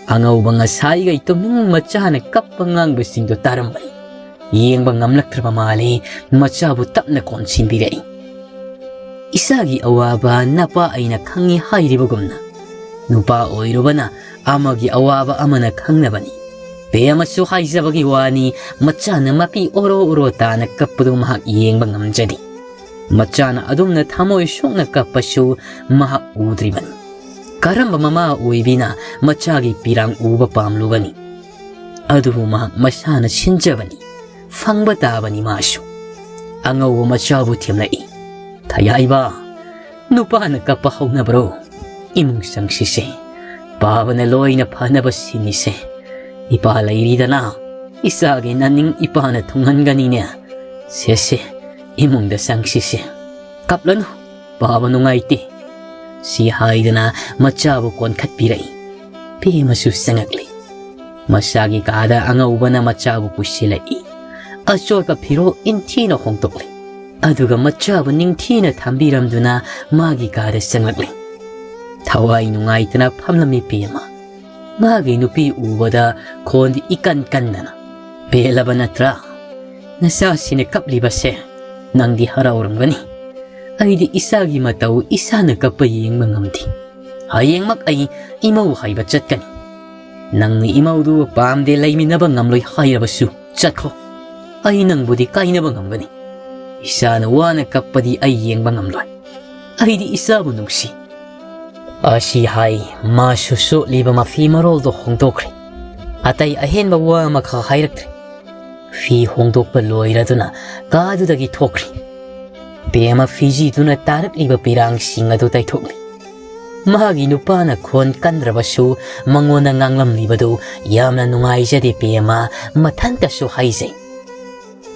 ꯑꯉꯧꯕ ꯉꯁꯥꯏꯒꯩ ꯇꯨꯃꯤꯟ ꯃꯆꯥꯅ ꯀꯞꯄ ꯉꯥꯡꯕꯁꯤꯡꯗꯨ ꯇꯥꯔꯝꯕꯅꯤ꯫ ꯌꯦꯡꯕ ꯉꯝꯂꯛꯇ꯭ꯔꯕ ꯃꯥꯜꯂꯦ, ꯃꯆꯥꯕꯨ ꯇꯞꯅ ꯀꯣꯟꯁꯤꯟꯕꯤꯔꯛꯏ꯫ ꯏꯆꯥꯒꯤ ꯑꯋꯥꯕ ꯅꯄꯥ ꯑꯩꯅ ꯈꯪꯉꯤ ꯍꯥꯏꯔꯤꯕꯒꯨꯝꯅ, ꯅꯨꯄꯥ ꯑꯣꯏꯔꯨꯕꯅ ꯑꯃꯒꯤ ꯑꯋꯥꯕ ꯑꯃꯅ ꯈꯪꯅꯕꯅꯤ꯫ ꯄꯦꯃꯁꯨ ꯍꯥꯏꯖꯕꯒꯤ ꯋꯥꯅꯤ, ꯃꯆꯥꯅ ꯃꯄꯤ ꯑꯣꯔꯣ ꯑꯣꯔꯣ ꯇꯥꯅ ꯀꯞꯄꯗꯨ ꯃꯍꯥꯛ ꯌꯦꯡꯕ ꯉꯝꯖꯗꯦ꯫ ꯃꯆꯥꯅ ꯑꯗꯨꯝꯅ ꯊꯃꯣꯏ ꯁꯣꯛꯅ ꯀꯞꯄꯁꯨ ꯃꯍꯥꯛ ꯎꯗ꯭ꯔꯤꯕꯅꯤ꯫ ꯀꯔꯝꯕ ꯃꯃꯥ ꯑꯣꯏꯕꯤꯅ ꯃꯆꯥꯒꯤ ꯄꯤꯔꯥꯡ ꯎꯕ ꯄꯥꯝꯂꯨꯒꯅꯤ? ꯑꯗꯨꯕꯨ ꯃꯍꯥꯛ ꯃꯁꯥꯅ ꯁꯤꯟꯖꯕꯅꯤ, ꯐꯪꯕ ꯇꯥꯕꯅꯤ ꯃꯥꯁꯨ꯫ ꯑꯉꯧꯕ ꯃꯆꯥꯕꯨ ꯊꯦꯝꯂꯛꯏ꯫ ꯊꯌꯥꯏꯕ, ꯅꯨꯄꯥꯅ ꯀꯞꯄ ꯍꯧꯅꯕ꯭ꯔꯣ? ꯏꯃꯨꯡ ꯆꯪꯁꯤꯁꯦ, ꯄꯥꯕꯅ ꯂꯣꯏꯅ ꯐꯅꯕ ꯁꯤꯟꯅꯤꯁꯦ꯫ ꯏꯄꯥ ꯂꯩꯔꯤꯗꯅ, ꯏꯆꯥꯒꯤ ꯅꯅꯤꯡ ꯏꯄꯥꯅ ꯊꯨꯡꯍꯟꯒꯅꯤꯅꯦ꯫ "ꯁꯦ, ꯁꯦ, ꯏꯃꯨꯡꯗ ꯆꯪꯁꯤꯁꯦ꯫ ꯀꯞꯂꯅꯨ, ꯄꯥꯕ ꯅꯨꯡꯉꯥꯏꯇꯦ", ꯁꯤ ꯍꯥꯏꯗꯨꯅ ꯃꯆꯥꯕꯨ ꯀꯣꯟꯈꯠꯄꯤꯔꯛꯏ꯫ ꯄꯦꯃꯁꯨ ꯆꯪꯉꯛꯂꯤ꯫ ꯃꯆꯥꯒꯤ ꯀꯥꯗ ꯑꯉꯧꯕꯅ ꯃꯆꯥꯕꯨ ꯄꯨꯁꯤꯜꯂꯛꯏ꯫ ꯑꯆꯣꯠꯄ ꯐꯤꯔꯣꯜ ꯏꯟꯊꯤꯅ ꯍꯣꯡꯗꯣꯛꯂꯤ꯫ ꯑꯗꯨꯒ ꯃꯆꯥꯕꯨ ꯅꯤꯡꯊꯤꯅ ꯊꯝꯕꯤꯔꯝꯗꯨꯅ ꯃꯥꯒꯤ ꯀꯥꯗ ꯆꯪꯂꯛꯂꯤ꯫ ꯊꯋꯥꯏ ꯅꯨꯡꯉꯥꯏꯇꯅ ꯐꯝꯂꯝꯃꯤ ꯄꯦꯃ꯫ ꯃꯥꯒꯤ ꯅꯨꯄꯤ ꯎꯕꯗ ꯈꯣꯟꯗꯤ ꯏꯀꯟ ꯀꯟꯗꯅ, "ꯄꯦꯜꯂꯕ ꯅꯠꯇ꯭ꯔꯥ? ꯅꯆꯥꯁꯤꯅ ꯀꯞꯂꯤꯕꯁꯦ ꯅꯪꯗꯤ ꯍꯔꯥꯎꯔꯝꯒꯅꯤ꯫ ꯑꯩꯗꯤ ꯏꯆꯥꯒꯤ ꯃꯇꯧ ꯏꯁꯥꯅ ꯀꯞꯄ ꯌꯦꯡꯕ ꯉꯝꯗꯦ꯫ ꯍꯌꯦꯡꯃꯛ ꯑꯩ ꯏꯃꯧ ꯍꯥꯏꯕ ꯆꯠꯀꯅꯤ꯫ ꯅꯪꯅ ꯏꯃꯧꯗꯨ ꯄꯥꯝꯗꯦ, ꯂꯩꯃꯤꯟꯅꯕ ꯉꯝꯂꯣꯏ ꯍꯥꯏꯔꯕꯁꯨ ꯆꯠꯈꯣ꯫ ꯑꯩ ꯅꯪꯕꯨꯗꯤ ꯀꯥꯏꯅꯕ ꯉꯝꯒꯅꯤ꯫ ꯏꯆꯥꯅ ꯋꯥꯅ ꯀꯞꯄꯗꯤ ꯑꯩ ꯌꯦꯡꯕ ꯉꯝꯂꯣꯏ꯫ ꯑꯩꯗꯤ ꯏꯆꯥꯕꯨ ꯅꯨꯡꯁꯤ"꯫ ꯑꯁꯤ ꯍꯥꯏ, ꯃꯥꯁꯨ ꯆꯣꯠꯂꯤꯕ ꯃꯐꯤ ꯃꯔꯣꯜꯗꯣ ꯍꯣꯡꯗꯣꯛꯈ꯭ꯔꯦ꯫ ꯑꯇꯩ ꯑꯍꯦꯟꯕ ꯋꯥ ꯑꯃꯈꯛ ꯍꯥꯏꯔꯛꯇ꯭ꯔꯦ꯫ ꯐꯤ ꯍꯣꯡꯗꯣꯛꯄ ꯂꯣꯏꯔꯗꯨꯅ ꯀꯥꯗꯨꯗꯒꯤ ꯊꯣꯛꯈ꯭ꯔꯦ꯫ ꯄꯦꯃ ꯐꯤꯖꯤꯗꯨꯅ ꯇꯥꯔꯛꯂꯤꯕ ꯄꯤꯔꯥꯡꯁꯤꯡ ꯑꯗꯨ ꯇꯩꯊꯣꯛꯂꯤ꯫ ꯃꯥꯒꯤ ꯅꯨꯄꯥꯅ ꯈꯣꯟ ꯀꯟꯗ꯭ꯔꯕꯁꯨ ꯃꯉꯣꯟꯗ ꯉꯥꯡꯂꯝꯂꯤꯕꯗꯨ ꯌꯥꯝꯅ ꯅꯨꯡꯉꯥꯏꯖꯗꯦ ꯄꯦꯃ ꯃꯊꯟꯇꯁꯨ ꯍꯥꯏꯖꯩ꯫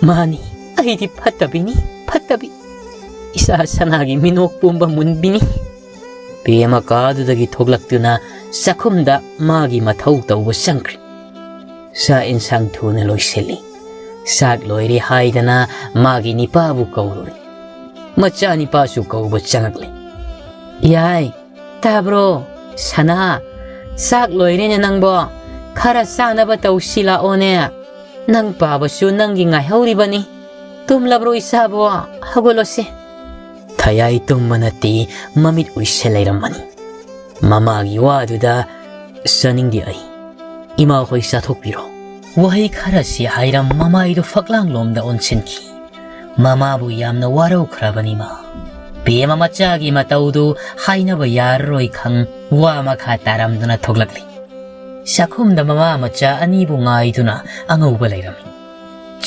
"ꯃꯥꯅꯤ, ꯑꯩꯗꯤ ꯐꯠꯇꯕꯤꯅꯤ, ꯐꯠꯇꯕꯤ꯫ ꯏꯆꯥ ꯁꯅꯥꯒꯤ ꯃꯤꯅꯣꯛ ꯄꯨꯝꯕ ꯃꯨꯟꯕꯤꯅꯤ"꯫ ꯄꯦꯃ ꯀꯥꯗꯨꯗꯒꯤ ꯊꯣꯛꯂꯛꯇꯨꯅ ꯆꯥꯛꯈꯨꯝꯗ ꯃꯥꯒꯤ ꯃꯊꯧ ꯇꯧꯕ ꯆꯪꯈ꯭ꯔꯦ꯫ ꯆꯥꯛ ꯏꯟꯁꯥꯡ ꯊꯨꯅ ꯂꯣꯏꯁꯤꯜꯂꯤ꯫ ꯆꯥꯛ ꯂꯣꯏꯔꯦ ꯍꯥꯏꯗꯅ ꯃꯥꯒꯤ ꯅꯤꯄꯥꯕꯨ ꯀꯧꯔꯨꯔꯦ꯫ ꯃꯆꯥ ꯅꯤꯄꯥꯁꯨ ꯀꯧꯕ ꯆꯪꯉꯛꯂꯦ꯫ "ꯌꯥꯏ, ꯇꯥꯕ꯭ꯔꯣ? ꯁꯅꯥ, ꯆꯥꯛ ꯂꯣꯏꯔꯦꯅꯦ ꯅꯪꯕꯣ꯫ ꯈꯔ ꯆꯥꯅꯕ ꯇꯧꯁꯤ ꯂꯥꯛꯑꯣꯅꯦ꯫ ꯅꯪ ꯄꯥꯕꯁꯨ ꯅꯪꯒꯤ ꯉꯥꯏꯍꯧꯔꯤꯕꯅꯤ꯫ ꯇꯨꯝꯂꯕ꯭ꯔꯣ ꯏꯆꯥꯕꯣ? ꯍꯧꯒꯠꯂꯣꯁꯦ"꯫ ꯊꯌꯥꯏ ꯇꯨꯝꯕ ꯅꯠꯇꯦ, ꯃꯃꯤꯠ ꯎꯏꯁꯤꯜ ꯂꯩꯔꯝꯕꯅꯤ꯫ ꯃꯃꯥꯒꯤ ꯋꯥꯗꯨꯗ, "ꯆꯥꯅꯤꯡꯗꯦ ꯑꯩ꯫ ꯏꯃꯥ ꯍꯣꯏ ꯆꯥꯊꯣꯛꯄꯤꯔꯣ"꯫ ꯋꯥꯍꯩ ꯈꯔꯁꯤ ꯍꯥꯏꯔꯝ ꯃꯃꯥꯏꯗꯨ ꯐꯛꯂꯥꯡꯂꯣꯝꯗ ꯑꯣꯟꯁꯤꯟꯈꯤ꯫ ꯃꯃꯥꯕꯨ ꯌꯥꯝꯅ ꯋꯥꯔꯧꯈ꯭ꯔꯕꯅꯤ ꯃꯥ꯫ ꯄꯦꯃ ꯃꯆꯥꯒꯤ ꯃꯇꯧꯗꯨ ꯍꯥꯏꯅꯕ ꯌꯥꯔꯔꯣꯏ ꯈꯪ ꯋꯥ ꯃꯈꯥ ꯇꯥꯔꯝꯗꯨꯅ ꯊꯣꯛꯂꯛꯂꯤ꯫ ꯆꯥꯛꯈꯨꯝꯗ ꯃꯃꯥ ꯃꯆꯥ ꯑꯅꯤꯕꯨ ꯉꯥꯏꯗꯨꯅ ꯑꯉꯧꯕ ꯂꯩꯔꯝꯃꯤ꯫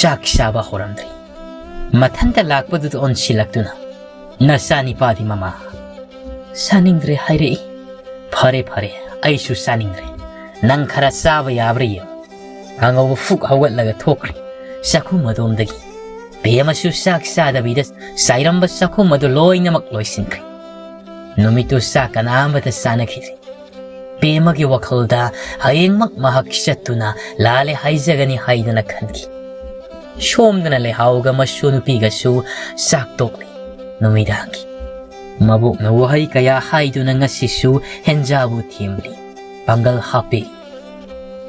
ꯆꯥꯛ ꯆꯥꯕ ꯍꯧꯔꯝꯗ꯭ꯔꯤ꯫ ꯃꯊꯟꯇ ꯂꯥꯛꯄꯗꯨꯗ ꯑꯣꯟꯁꯤꯜꯂꯛꯇꯨꯅ, "ꯅꯆꯥꯅꯤꯄꯥꯗꯤ ꯃꯃꯥ?" "ꯆꯥꯅꯤꯡꯗ꯭ꯔꯦ" ꯍꯥꯏꯔꯛꯏ꯫ "ꯐꯔꯦ, ꯐꯔꯦ, ꯑꯩꯁꯨ ꯆꯥꯅꯤꯡꯗ꯭ꯔꯦ꯫ ꯅꯪ ꯈꯔ ꯆꯥꯕ ꯌꯥꯕ꯭ꯔꯥ ꯌꯦꯡꯉꯨ"꯫ ꯑꯉꯧꯕ ꯐꯨꯛ ꯍꯧꯒꯠꯂꯒ ꯊꯣꯛꯈ꯭ꯔꯦ ꯆꯥꯛꯈꯨꯝ ꯑꯗꯣꯝꯗꯒꯤ꯫ ꯄꯦꯃꯁꯨ ꯆꯥꯛ ꯆꯥꯗꯕꯤꯗ ꯆꯥꯏꯔꯝꯕ ꯆꯥꯛꯈꯨꯝ ꯑꯗꯨ ꯂꯣꯏꯅꯃꯛ ꯂꯣꯏꯁꯤꯟꯈ꯭ꯔꯦ꯫ ꯅꯨꯃꯤꯠꯇꯨ ꯆꯥꯛ ꯀꯅꯥ ꯑꯃꯇ ꯆꯥꯅꯈꯤꯗ꯭ꯔꯦ꯫ ꯄꯦꯃꯒꯤ ꯋꯥꯈꯜꯗ ꯍꯌꯦꯡꯃꯛ ꯃꯍꯥꯛ ꯆꯠꯇꯨꯅ ꯂꯥꯜꯂꯦ ꯍꯥꯏꯖꯒꯅꯤ ꯍꯥꯏꯗꯅ ꯈꯟꯈꯤ꯫ ꯁꯣꯝꯗꯅ ꯂꯩꯍꯥꯎꯒ ꯃꯁꯨ ꯅꯨꯄꯤꯒꯁꯨ ꯆꯥꯛ ꯇꯣꯛꯂꯤ꯫ ꯅꯨꯃꯤꯗꯥꯡꯒꯤ ꯃꯕꯣꯛꯅ ꯋꯥꯍꯩ ꯀꯌꯥ ꯍꯥꯏꯗꯨꯅ ꯉꯁꯤꯁꯨ ꯍꯦꯟꯖꯥꯕꯨ ꯊꯦꯝꯂꯤ, ꯄꯥꯡꯒꯜ ꯍꯥꯞꯄꯤ꯫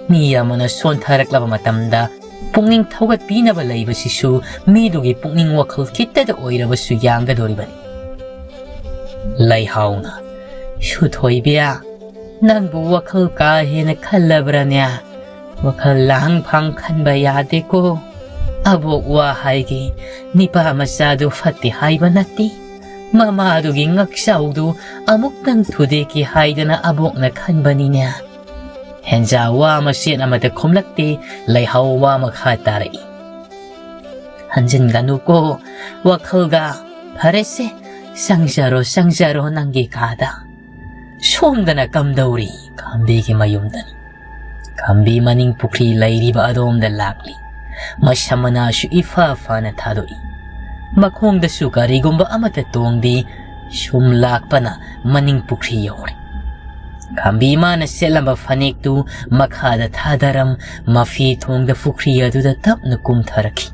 ꯃꯤ ꯑꯃꯅ ꯁꯣꯟꯊꯔꯛꯂꯕ ꯃꯇꯝꯗ ꯄꯨꯛꯅꯤꯡ ꯊꯧꯒꯠꯄꯤꯅꯕ ꯂꯩꯕꯁꯤꯁꯨ ꯃꯤꯗꯨꯒꯤ ꯄꯨꯛꯅꯤꯡ ꯋꯥꯈꯜ ꯈꯤꯇꯗ ꯑꯣꯏꯔꯕꯁꯨ ꯌꯥꯡꯒꯗꯧꯔꯤꯕꯅꯤ꯫ ꯂꯩꯍꯥꯎꯅ, "ꯁꯨꯊꯣꯏꯕꯤꯌꯥ, ꯅꯪꯕꯨ ꯋꯥꯈꯜ ꯀꯥ ꯍꯦꯟꯅ ꯈꯜꯂꯕ꯭ꯔꯅꯦ? ꯋꯥꯈꯜ ꯂꯥꯡ ꯐꯥꯡ ꯈꯟꯕ ꯌꯥꯗꯦꯀꯣ꯫ ꯑꯕꯣꯛ ꯋꯥ ꯍꯥꯏꯒꯦ, ꯅꯤꯄꯥ ꯃꯆꯥꯗꯨ ꯐꯠꯇꯦ ꯍꯥꯏꯕ ꯅꯠꯇꯦ꯫ ꯃꯃꯥꯗꯨꯒꯤ ꯉꯛꯆꯥꯎꯗꯨ ꯑꯃꯨꯛꯇꯪ ꯊꯨꯗꯦꯛꯀꯦ ꯍꯥꯏꯗꯅ ꯑꯕꯣꯛꯅ ꯈꯟꯕꯅꯤꯅꯦ"꯫ ꯍꯦꯟꯖꯥ ꯋꯥ ꯃꯆꯦꯠ ꯑꯃꯠꯇ ꯈꯨꯝꯂꯛꯇꯦ꯫ ꯂꯩꯍꯥꯎ ꯋꯥ ꯃꯈꯥ ꯇꯥꯔꯛꯏ꯫ "ꯍꯟꯖꯤꯟꯒꯅꯨꯀꯣ ꯋꯥꯈꯜꯒ꯫ ꯐꯔꯦꯁꯦ, ꯆꯪꯖꯔꯣ, ꯆꯪꯖꯔꯣ ꯅꯪꯒꯤ ꯀꯥꯗ"꯫ ꯁꯣꯝꯗꯅ ꯀꯝꯗꯧꯔꯤ? ꯈꯥꯝꯕꯤꯒꯤ ꯃꯌꯨꯝꯗꯅꯤ꯫ ꯈꯥꯝꯕꯤ ꯃꯅꯤꯡ ꯄꯨꯈ꯭ꯔꯤ ꯂꯩꯔꯤꯕ ꯑꯗꯣꯝꯗ ꯂꯥꯛꯂꯤ꯫ ꯃꯁꯝ ꯃꯅꯥꯁꯨ ꯏꯐ ꯐꯅ ꯊꯥꯗꯣꯛꯏ꯫ ꯃꯈꯣꯡꯗꯁꯨ ꯀꯔꯤꯒꯨꯝꯕ ꯑꯃꯠꯇ ꯇꯣꯡꯗꯦ꯫ ꯁꯨꯝ ꯂꯥꯛꯄꯅ ꯃꯅꯤꯡ ꯄꯨꯈ꯭ꯔꯤ ꯌꯧꯔꯦ꯫ ꯈꯥꯝꯕꯤ ꯃꯥꯅ ꯁꯦꯠꯂꯝꯕ ꯐꯅꯦꯛꯇꯨ ꯃꯈꯥꯗ ꯊꯥꯗꯔꯝ, ꯃꯐꯤ ꯊꯣꯡꯗ ꯄꯨꯈ꯭ꯔꯤ ꯑꯗꯨꯗ ꯇꯞꯅ ꯀꯨꯝꯊꯔꯛꯈꯤ꯫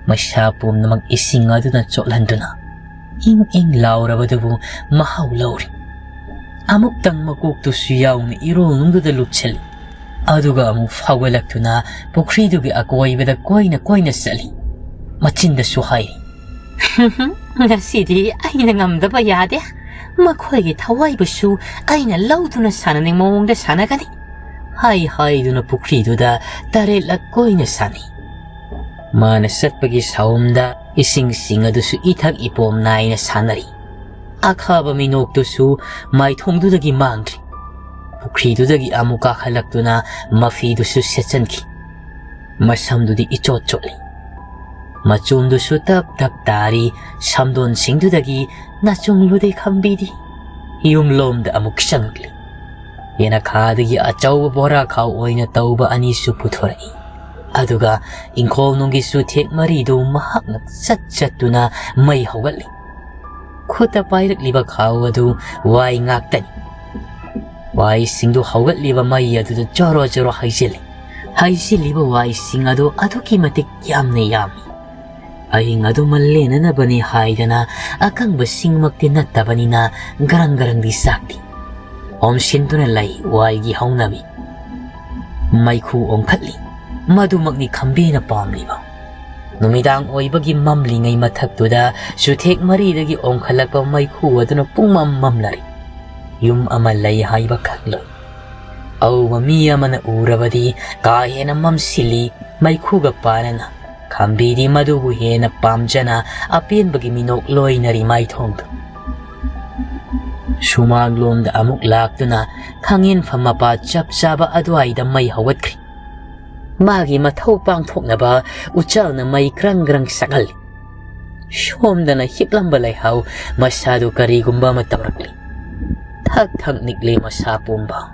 ꯃꯁꯥ ꯄꯨꯝꯅꯃꯛ ꯏꯁꯤꯡ ꯑꯗꯨꯅ ꯆꯣꯠꯍꯟꯗꯨꯅ ꯏꯪ ꯏꯪ ꯂꯥꯎꯔꯕꯗꯨꯕꯨ ꯃꯍꯥꯎ ꯂꯧꯔꯤ꯫ ꯑꯃꯨꯛꯇꯪ ꯃꯀꯣꯛꯇꯨꯁꯨ ꯌꯥꯎꯅ ꯏꯔꯣꯜꯅꯨꯡꯗꯨꯗ ꯂꯨꯞꯁꯤꯜꯂꯤ꯫ ꯑꯗꯨꯒ ꯑꯃꯨꯛ ꯐꯥꯎꯒꯠꯂꯛꯇꯨꯅ ꯄꯨꯈ꯭ꯔꯤꯗꯨꯒꯤ ꯑꯀꯣꯏꯕꯗ ꯀꯣꯏꯅ ꯀꯣꯏꯅ ꯆꯠꯂꯤ꯫ ꯃꯆꯤꯟꯗꯁꯨ ꯍꯥꯏꯔꯤ, "ꯉꯁꯤꯗꯤ ꯑꯩꯅ ꯉꯝꯗꯕ ꯌꯥꯗꯦ꯫ ꯃꯈꯣꯏꯒꯤ ꯊꯋꯥꯏꯕꯨꯁꯨ ꯑꯩꯅ ꯂꯧꯗꯨꯅ ꯁꯥꯟꯅꯅꯤꯡ ꯃꯑꯣꯡꯗ ꯁꯥꯟꯅꯒꯅꯤ"꯫ ꯍꯥꯏ ꯍꯥꯏꯗꯨꯅ ꯄꯨꯈ꯭ꯔꯤꯗꯨꯗ ꯇꯔꯦꯠꯂꯛ ꯀꯣꯏꯅ ꯁꯥꯟꯅꯩ꯫ ꯃꯥꯅ ꯆꯠꯄꯒꯤ ꯁꯥꯎꯝꯗ ꯏꯁꯤꯡꯁꯤꯡ ꯑꯗꯨꯁꯨ ꯏꯊꯛ ꯏꯄꯣꯝ ꯅꯥꯏꯅ ꯁꯥꯟꯅꯔꯤ꯫ ꯑꯈꯥꯕ ꯃꯤꯅꯣꯛꯇꯨꯁꯨ ꯃꯥꯏꯊꯣꯡꯗꯨꯗꯒꯤ ꯃꯥꯡꯗ꯭ꯔꯤ꯫ ꯄꯨꯈ꯭ꯔꯤꯗꯨꯗꯒꯤ ꯑꯃꯨꯛ ꯀꯥꯈꯠꯂꯛꯇꯨꯅ ꯃꯐꯤꯗꯨꯁꯨ ꯁꯦꯠꯆꯟꯈꯤ꯫ ꯃꯁꯝꯗꯨꯗꯤ ꯏꯆꯣꯠ ꯆꯣꯠꯂꯤ꯫ ꯃꯆꯨꯝꯗꯨꯁꯨ ꯇꯞ ꯇꯞ ꯇꯥꯔꯤ꯫ ꯁꯝꯗꯣꯟꯁꯤꯡꯗꯨꯗꯒꯤ ꯅꯥꯆꯣꯡꯂꯨꯗꯦ ꯈꯝꯕꯤꯗꯤ꯫ ꯌꯨꯝꯂꯣꯝꯗ ꯑꯃꯨꯛ ꯆꯪꯉꯛꯂꯤ꯫ ꯌꯦꯅꯈꯥꯗꯒꯤ ꯑꯆꯧꯕ ꯕꯣꯔꯥ ꯈꯥꯎ ꯑꯣꯏꯅ ꯇꯧꯕ ꯑꯅꯤꯁꯨ ꯄꯨꯊꯣꯔꯛꯏ꯫ ꯑꯗꯨꯒ ꯏꯪꯈꯣꯜ ꯅꯨꯡꯒꯤ ꯆꯨꯊꯦꯛ ꯃꯔꯤꯗꯨ ꯃꯍꯥꯛꯅ ꯆꯠ ꯆꯠꯇꯨꯅ ꯃꯩ ꯍꯧꯒꯠꯂꯤ꯫ ꯈꯨꯠꯇ ꯄꯥꯏꯔꯛꯂꯤꯕ ꯈꯥꯎ ꯑꯗꯨ ꯋꯥꯏ ꯉꯥꯛꯇꯅꯤ꯫ ꯋꯥꯏꯁꯤꯡꯗꯨ ꯍꯧꯒꯠꯂꯤꯕ ꯃꯩ ꯑꯗꯨꯗ ꯖꯣꯔꯣ ꯖꯣꯔꯣ ꯍꯩꯖꯤꯜꯂꯤ꯫ ꯍꯩꯖꯤꯜꯂꯤꯕ ꯋꯥꯏꯁꯤꯡ ꯑꯗꯨ ꯑꯗꯨꯛꯀꯤ ꯃꯇꯤꯛ ꯌꯥꯝꯅ ꯌꯥꯝꯃꯤ꯫ ꯑꯍꯤꯡ ꯑꯗꯨ ꯃꯜꯂꯦꯟꯅꯅꯕꯅꯤ ꯍꯥꯏꯗꯅ ꯑꯀꯪꯕꯁꯤꯡꯃꯛꯇꯤ ꯅꯠꯇꯕꯅꯤꯅ ꯒꯔꯪ ꯒꯔꯪꯗꯤ ꯆꯥꯛꯂꯤ꯫ ꯑꯣꯝꯁꯤꯟꯗꯨꯅ ꯂꯩ ꯋꯥꯏꯒꯤ ꯍꯧꯅꯕꯤ꯫ ꯃꯩꯈꯨ ꯑꯣꯟꯈꯠꯂꯤ꯫ ꯃꯗꯨꯃꯛꯅꯤ ꯈꯝꯕꯤꯅ ꯄꯥꯝꯂꯤꯕ꯫ ꯅꯨꯃꯤꯗꯥꯡ ꯑꯣꯏꯕꯒꯤ ꯃꯝꯂꯤꯉꯩ ꯃꯊꯛꯇꯨꯗ ꯆꯨꯊꯦꯛ ꯃꯔꯤꯗꯒꯤ ꯑꯣꯟꯈꯠꯂꯛꯄ ꯃꯩꯈꯨ ꯑꯗꯨꯅ ꯄꯨꯡꯃꯝ ꯃꯝꯂꯔꯤ꯫ ꯌꯨꯝ ꯑꯃ ꯂꯩ ꯍꯥꯏꯕ ꯈꯪꯂꯣꯏ꯫ ꯑꯎꯕ ꯃꯤ ꯑꯃꯅ ꯎꯔꯕꯗꯤ ꯀꯥ ꯍꯦꯟꯅ ꯃꯝꯁꯤꯜꯂꯤ꯫ ꯃꯩꯈꯨꯒ ꯄꯥꯅꯅ ꯈꯝꯕꯤꯗꯤ ꯃꯗꯨꯕꯨ ꯍꯦꯟꯅ ꯄꯥꯝꯖꯅ ꯑꯄꯦꯟꯕꯒꯤ ꯃꯤꯅꯣꯛ ꯂꯣꯏꯅꯔꯤ ꯃꯥꯏꯊꯣꯡꯗꯨ꯫ ꯁꯨꯃꯥꯡꯂꯣꯝꯗ ꯑꯃꯨꯛ ꯂꯥꯛꯇꯨꯅ ꯈꯥꯡꯉꯦꯟꯐꯝ ꯃꯄꯥ ꯆꯞ ꯆꯥꯕ ꯑꯗꯨꯋꯥꯏꯗ ꯃꯩ ꯍꯧꯒꯠꯈ꯭ꯔꯤ꯫ ꯃꯥꯒꯤ ꯃꯊꯧ ꯄꯥꯡꯊꯣꯛꯅꯕ ꯎꯆꯥꯜꯅ ꯃꯩ ꯒ꯭ꯔꯪ ꯒ꯭ꯔꯪ ꯁꯛꯍꯜꯂꯤ꯫ ꯁꯣꯝꯗꯅ ꯍꯤꯞꯂꯝꯕ ꯂꯩꯍꯥꯎ ꯃꯁꯥꯗꯨ ꯀꯔꯤꯒꯨꯝꯕ ꯑꯃ ꯇꯧꯔꯛꯂꯤ꯫ ꯊꯛ ꯊꯛ ꯅꯤꯛꯂꯤ ꯃꯁꯥ ꯄꯣꯝꯕ꯫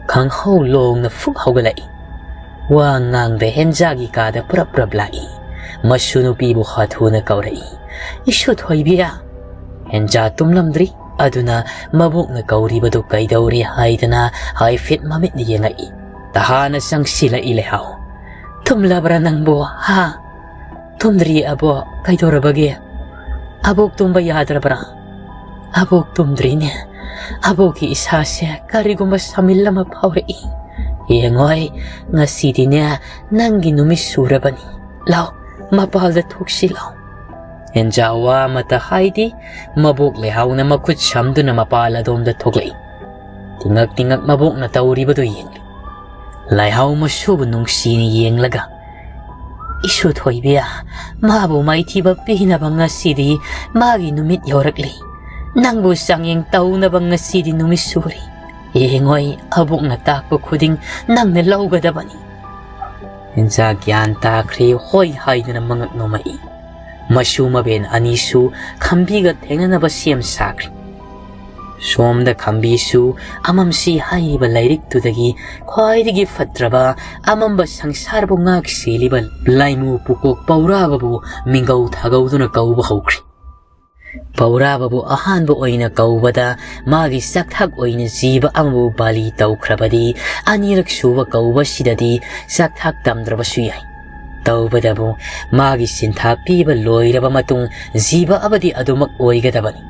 ꯈꯪꯍꯧ ꯂꯣꯡꯅ ꯐꯨꯛ ꯍꯧꯒꯠꯂꯛꯏ꯫ ꯋꯥ ꯉꯥꯡꯗ ꯍꯦꯟꯖꯥꯒꯤ ꯀꯥꯗ ꯄꯨꯔꯞ ꯄꯨꯔꯞ ꯂꯥꯛꯏ꯫ ꯃꯁꯨ ꯅꯨꯄꯤꯕꯨ ꯍꯥꯊꯨꯅ ꯀꯧꯔꯛꯏ꯫ "ꯏꯁꯨ ꯊꯣꯏꯕꯤ!" ꯍꯦꯟꯖꯥ ꯇꯨꯝꯂꯝꯗ꯭ꯔꯤ꯫ ꯑꯗꯨꯅ ꯃꯕꯣꯛꯅ ꯀꯧꯔꯤꯕꯗꯨ ꯀꯩꯗꯧꯔꯤ ꯍꯥꯏꯗꯅ ꯍꯥꯏꯐꯦꯠ ꯃꯃꯤꯠꯅ ꯌꯦꯡꯉꯛꯏ꯫ ꯇꯍꯥꯅ ꯆꯪꯁꯤꯜꯂꯛꯏ ꯂꯩꯍꯥꯎ꯫ "ꯇꯨꯝꯂꯕ꯭ꯔꯥ ꯅꯪꯕꯨ, ꯍꯥ?" "ꯇꯨꯝꯗ꯭ꯔꯤ ꯑꯕꯣꯛ, ꯀꯩꯗꯧꯔꯕꯒꯦ? ꯑꯕꯣꯛ ꯇꯨꯝꯕ ꯌꯥꯗ꯭ꯔꯕ꯭ꯔꯥ?" "ꯑꯕꯣꯛ ꯇꯨꯝꯗ꯭ꯔꯤꯅꯦ꯫ ꯑꯕꯣꯛꯀꯤ ꯏꯁꯥꯁꯦ ꯀꯔꯤꯒꯨꯝꯕ ꯁꯥꯃꯤꯜ ꯑꯃ ꯐꯥꯎꯔꯛꯏ꯫ ꯌꯦꯡꯉꯣꯏ, ꯉꯁꯤꯗꯤꯅꯦ ꯅꯪꯒꯤ ꯅꯨꯃꯤꯠ ꯁꯨꯔꯕꯅꯤ꯫ ꯂꯥꯎ, ꯃꯄꯥꯜꯗ ꯊꯣꯛꯁꯤ ꯂꯥꯎ꯫" ꯍꯦꯟꯖꯥ ꯋꯥ ꯑꯃꯠꯇ ꯍꯥꯏꯗꯦ꯫ ꯃꯕꯣꯛ ꯂꯩꯍꯥꯎꯅ ꯃꯈꯨꯠ ꯁꯝꯗꯨꯅ ꯃꯄꯥꯜ ꯑꯗꯣꯝꯗ ꯊꯣꯛꯂꯛꯏ꯫ ꯇꯤꯉꯛ ꯇꯤꯉꯛ ꯃꯕꯣꯛꯅ ꯇꯧꯔꯤꯕꯗꯨ ꯌꯦꯡꯂꯤ꯫ ꯂꯩꯍꯥꯎ ꯃꯁꯨꯕꯨ ꯅꯨꯡꯁꯤꯅ ꯌꯦꯡꯂꯒ, "ꯏꯁꯨ ꯊꯣꯏꯕꯤ, ꯃꯥꯕꯨ ꯃꯥꯏꯊꯤꯕ ꯄꯤꯅꯕ ꯉꯁꯤꯗꯤ ꯃꯥꯒꯤ ꯅꯨꯃꯤꯠ ꯌꯧꯔꯛꯂꯤ꯫ ꯅꯪꯕꯨ ꯆꯥꯡꯌꯦꯡ ꯇꯧꯅꯕ ꯉꯁꯤꯗꯤ ꯅꯨꯃꯤꯠ ꯁꯨꯔꯤ꯫ ꯌꯦꯡꯉꯣꯏ, ꯑꯕꯣꯛꯅ ꯇꯥꯛꯄ ꯈꯨꯗꯤꯡ ꯅꯪꯅ ꯂꯧꯒꯗꯕꯅꯤ꯫" ꯍꯦꯟꯖꯥ ꯒ꯭ꯌꯥꯟ ꯇꯥꯈ꯭ꯔꯦ, ꯍꯣꯏ ꯍꯥꯏꯗꯨꯅ ꯃꯉꯛ ꯅꯣꯝꯃꯛꯏ꯫ ꯃꯁꯨ ꯃꯕꯦꯟ ꯑꯅꯤꯁꯨ ꯈꯝꯕꯤꯒ ꯊꯦꯡꯅꯅꯕ ꯁꯦꯝ ꯁꯥꯈ꯭ꯔꯦ꯫ ꯁꯣꯝꯗ ꯈꯝꯕꯤꯁꯨ ꯑꯃꯝꯁꯤ ꯍꯥꯏꯔꯤꯕ ꯂꯥꯏꯔꯤꯛꯇꯨꯗꯒꯤ ꯈ꯭ꯋꯥꯏꯗꯒꯤ ꯐꯠꯇ꯭ꯔꯕ ꯑꯃꯝꯕ ꯁꯪꯁꯥꯔꯕꯨ ꯉꯥꯛ ꯁꯦꯜꯂꯤꯕ ꯂꯥꯏꯃꯨ ꯄꯨꯀꯣꯛ ꯄꯧꯔꯥꯕꯕꯨ ꯃꯤꯡꯒꯧ ꯊꯥꯒꯧꯗꯨꯅ ꯀꯧꯕ ꯍꯧꯈ꯭ꯔꯦ꯫ ꯄꯧꯔꯥꯕꯕꯨ ꯑꯍꯥꯟꯕ ꯑꯣꯏꯅ ꯀꯧꯕꯗ ꯃꯥꯒꯤ ꯆꯥꯛꯊꯥꯛ ꯑꯣꯏꯅ ꯖꯤꯕ ꯑꯃꯕꯨ ꯕꯥꯂꯤ ꯇꯧꯈ꯭ꯔꯕꯗꯤ, ꯑꯅꯤꯔꯛ ꯁꯨꯕ ꯀꯧꯕꯁꯤꯗꯗꯤ ꯆꯥꯛꯊꯥꯛ ꯇꯝꯗ꯭ꯔꯕꯁꯨ ꯌꯥꯏ꯫ ꯇꯧꯕꯗꯕꯨ ꯃꯥꯒꯤ ꯁꯤꯟꯊꯥ ꯄꯤꯕ ꯂꯣꯏꯔꯕ ꯃꯇꯨꯡ ꯖꯤꯕ ꯑꯃꯗꯤ ꯑꯗꯨꯃꯛ ꯑꯣꯏꯒꯗꯕꯅꯤ꯫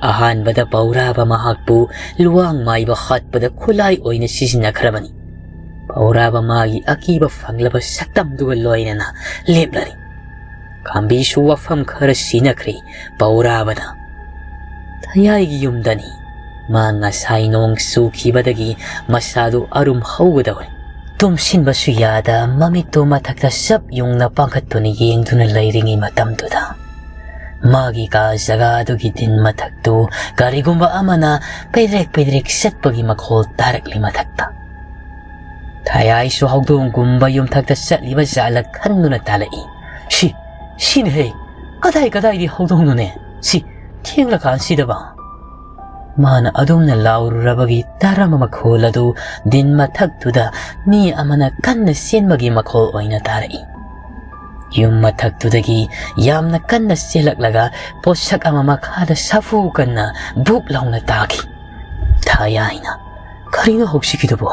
ꯑꯍꯥꯟꯕꯗ ꯄꯧꯔꯥꯕ ꯃꯍꯥꯛꯄꯨ ꯂꯨꯋꯥꯡ ꯃꯥꯏꯕ ꯍꯥꯠꯄꯗ ꯈꯨꯠꯂꯥꯏ ꯑꯣꯏꯅ ꯁꯤꯖꯤꯟꯅꯈ꯭ꯔꯕꯅꯤ꯫ ꯄꯧꯔꯥꯕ ꯃꯥꯒꯤ ꯑꯀꯤꯕ ꯐꯪꯂꯕ ꯁꯛꯇꯝꯗꯨꯒ ꯂꯣꯏꯅꯅ ꯂꯦꯞꯂꯔꯤ꯫ ꯈꯥꯝꯕꯤꯁꯨ ꯋꯥꯐꯝ ꯈꯔ ꯁꯤꯟꯅꯈ꯭ꯔꯦ ꯄꯧꯔꯥꯕꯗ꯫ ꯊꯌꯥꯏꯒꯤ ꯌꯨꯝꯗꯅꯤ꯫ ꯃꯥ ꯉꯁꯥꯏ ꯅꯣꯡ ꯆꯨꯈꯤꯕꯗꯒꯤ ꯃꯁꯥꯗꯨ ꯑꯔꯨꯝ ꯍꯧꯒꯗꯧꯔꯦ꯫ ꯇꯨꯝꯁꯤꯟꯕꯁꯨ ꯌꯥꯗ ꯃꯃꯤꯠꯇꯨ ꯃꯊꯛꯇ ꯆꯞ ꯌꯨꯡꯅ ꯄꯥꯡꯈꯠꯇꯨꯅ ꯌꯦꯡꯗꯨꯅ ꯂꯩꯔꯤꯉꯩ ꯃꯇꯝꯗꯨꯗ ꯃꯥꯒꯤ ꯀꯥ ꯖꯒꯥꯗꯨꯒꯤ ꯗꯤꯟ ꯃꯊꯛꯇꯨ ꯀꯔꯤꯒꯨꯝꯕ ꯑꯃꯅ ꯄꯩꯗ꯭ꯔꯦꯛ ꯄꯩꯗ꯭ꯔꯦꯛ ꯆꯠꯄꯒꯤ ꯃꯈꯣꯜ ꯇꯥꯔꯛꯂꯤ ꯃꯊꯛꯇ꯫ ꯊꯌꯥꯏꯁꯨ ꯍꯧꯗꯣꯡꯒꯨꯝꯕ ꯌꯨꯝꯊꯛꯇ ꯆꯠꯂꯤꯕ ꯖꯥꯠꯂ ꯈꯟꯗꯨꯅ ꯇꯥꯜꯂꯛꯏ꯫ "ꯁꯤ, ꯁꯤꯅꯦꯍꯦ! ꯀꯗꯥꯏ ꯀꯗꯥꯏꯗꯤ ꯍꯧꯗꯣꯡꯅꯣꯅꯦ? ꯁꯤ, ꯊꯦꯡꯂꯀꯥꯟꯁꯤꯗꯕ!" ꯃꯥꯅ ꯑꯗꯨꯝꯅ ꯂꯥꯎꯔꯨꯔꯕꯒꯤ ꯇꯥꯔꯝꯕ ꯃꯈꯣꯜ ꯑꯗꯨ ꯗꯤꯟ ꯃꯊꯛꯇꯨꯗ ꯃꯤ ꯑꯃꯅ ꯀꯟꯅ ꯆꯦꯟꯕꯒꯤ ꯃꯈꯣꯜ ꯑꯣꯏꯅ ꯇꯥꯔꯛꯏ꯫ ꯌꯨꯝ ꯃꯊꯛꯇꯨꯗꯒꯤ ꯌꯥꯝꯅ ꯀꯟꯅ ꯆꯦꯜꯂꯛꯂꯒ ꯄꯣꯠꯁꯛ ꯑꯃ ꯃꯈꯥꯗ ꯁꯥꯐꯨ ꯀꯟꯅ ꯕꯨꯞ ꯂꯥꯎꯅ ꯇꯥꯈꯤ꯫ ꯊꯌꯥꯏꯅ, "ꯀꯔꯤꯅꯣ ꯍꯧꯖꯤꯛꯀꯤꯗꯨꯕꯣ?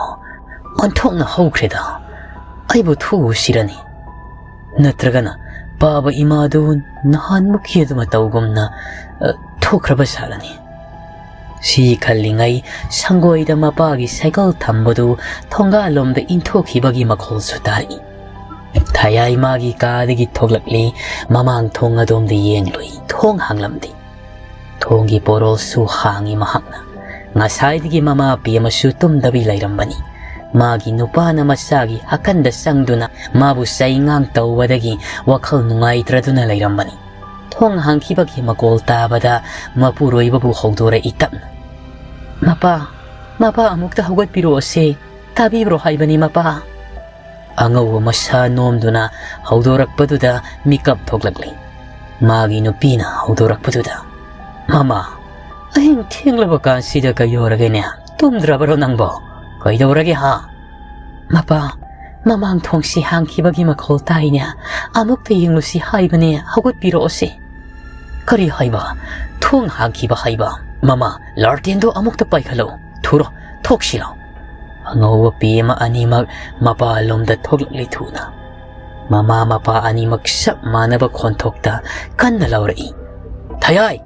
ꯑꯣꯟꯊꯣꯛꯅ ꯍꯧꯈ꯭ꯔꯦꯗ꯫ ꯑꯩꯕꯨ ꯊꯨꯒꯨꯁꯤꯔꯅꯤ? ꯅꯠꯇ꯭ꯔꯒꯅ ꯄꯥꯕ ꯏꯃꯥꯗꯨ ꯅꯍꯥꯟꯃꯨꯛꯀꯤ ꯑꯗꯨ ꯃꯇꯧꯒꯨꯝꯅ, ꯑ, ꯊꯣꯛꯈ꯭ꯔꯕ ꯁꯥꯔꯅꯤ?" ꯁꯤ ꯈꯜꯂꯤꯉꯩ ꯁꯪꯒꯣꯏꯗ ꯃꯄꯥꯒꯤ ꯁꯥꯏꯀꯜ ꯊꯝꯕꯗꯨ ꯊꯣꯡꯒꯥꯜꯂꯣꯝꯗ ꯏꯟꯊꯣꯛꯈꯤꯕꯒꯤ ꯃꯈꯣꯜꯁꯨ ꯇꯥꯔꯛꯏ꯫ ꯊꯌꯥꯏ ꯃꯥꯒꯤ ꯀꯥꯗꯒꯤ ꯊꯣꯛꯂꯛꯂꯤ꯫ ꯃꯃꯥꯡ ꯊꯣꯡ ꯑꯗꯣꯝꯗ ꯌꯦꯡꯂꯨꯏ꯫ ꯊꯣꯡ ꯍꯥꯡꯂꯝꯗꯦ꯫ ꯊꯣꯡꯒꯤ ꯄꯣꯔꯣꯜꯁꯨ ꯍꯥꯡꯏ ꯃꯍꯥꯛꯅ꯫ ꯉꯁꯥꯏꯗꯒꯤ ꯃꯃꯥ ꯄꯦꯃꯁꯨ ꯇꯨꯝꯗꯕꯤ ꯂꯩꯔꯝꯕꯅꯤ꯫ ꯃꯥꯒꯤ ꯅꯨꯄꯥꯅ ꯃꯆꯥꯒꯤ ꯍꯥꯀꯟꯗ ꯆꯪꯗꯨꯅ ꯃꯥꯕꯨ ꯆꯩꯉꯥꯡ ꯇꯧꯕꯗꯒꯤ ꯋꯥꯈꯜ ꯅꯨꯡꯉꯥꯏꯇ꯭ꯔꯗꯨꯅ ꯂꯩꯔꯝꯕꯅꯤ꯫ ꯊꯣꯡ ꯍꯥꯡꯈꯤꯕꯒꯤ ꯃꯀꯣꯜ ꯇꯥꯕꯗ ꯃꯄꯨꯔꯣꯏꯕꯕꯨ ꯍꯧꯗꯣꯔꯛꯏ ꯇꯞꯅ꯫ "ꯃꯄꯥ, ꯃꯄꯥ, ꯑꯃꯨꯛꯇ ꯍꯧꯒꯠꯄꯤꯔꯛꯑꯣꯁꯦ꯫ ꯇꯥꯕꯤꯕ꯭ꯔꯣ ꯍꯥꯏꯕꯅꯤ, ꯃꯄꯥ?" ꯑꯉꯧꯕ ꯃꯁꯥ ꯅꯣꯝꯗꯨꯅ ꯍꯧꯗꯣꯔꯛꯄꯗꯨꯗ ꯃꯤꯀꯞ ꯊꯣꯛꯂꯛꯂꯤ꯫ ꯃꯥꯒꯤ ꯅꯨꯄꯤꯅ ꯍꯧꯗꯣꯔꯛꯄꯗꯨꯗ, "ꯃꯃꯥ, ꯑꯍꯤꯡ ꯊꯦꯡꯂꯕ ꯀꯥꯟꯁꯤꯗ ꯀꯩꯗꯧꯔꯒꯦꯅꯦ? ꯇꯨꯝꯗ꯭ꯔꯕꯔꯣ ꯅꯪꯕꯣ? ꯀꯩꯗꯧꯔꯒꯦ ꯍꯥ? ꯃꯄꯥ, ꯃꯃꯥꯡ ꯊꯣꯡꯁꯤ ꯍꯥꯡꯈꯤꯕꯒꯤ ꯃꯈꯣꯜ ꯇꯥꯏꯅꯦ꯫ ꯑꯃꯨꯛꯇ ꯌꯦꯡꯂꯨꯁꯤ ꯍꯥꯏꯕꯅꯦ, ꯍꯧꯒꯠꯄꯤꯔꯛꯑꯣꯁꯦ꯫ ꯀꯔꯤ ꯍꯥꯏꯕ? ꯊꯣꯡ ꯍꯥꯡꯈꯤꯕ ꯍꯥꯏꯕ? ꯃꯃꯥ, ꯂꯥꯔꯇꯦꯟꯗꯣ ꯑꯃꯨꯛꯇ ꯄꯥꯏꯈꯠꯂꯨ꯫ ꯊꯨꯔꯣ, ꯊꯣꯛꯁꯤꯂꯣ꯫ ꯑꯉꯧꯕ ꯄꯤ ꯑꯃ ꯑꯅꯤꯃꯛ ꯃꯄꯥꯂꯣꯝꯗ ꯊꯣꯛꯂꯛꯂꯤ ꯊꯨꯅ꯫ ꯃꯃꯥ ꯃꯄꯥ ꯑꯅꯤꯃꯛ ꯆꯞ ꯃꯥꯟꯅꯕ ꯈꯣꯟꯊꯣꯛꯇ ꯀꯟꯅ ꯂꯥꯎꯔꯛꯏ, "ꯊꯌꯥꯏ!"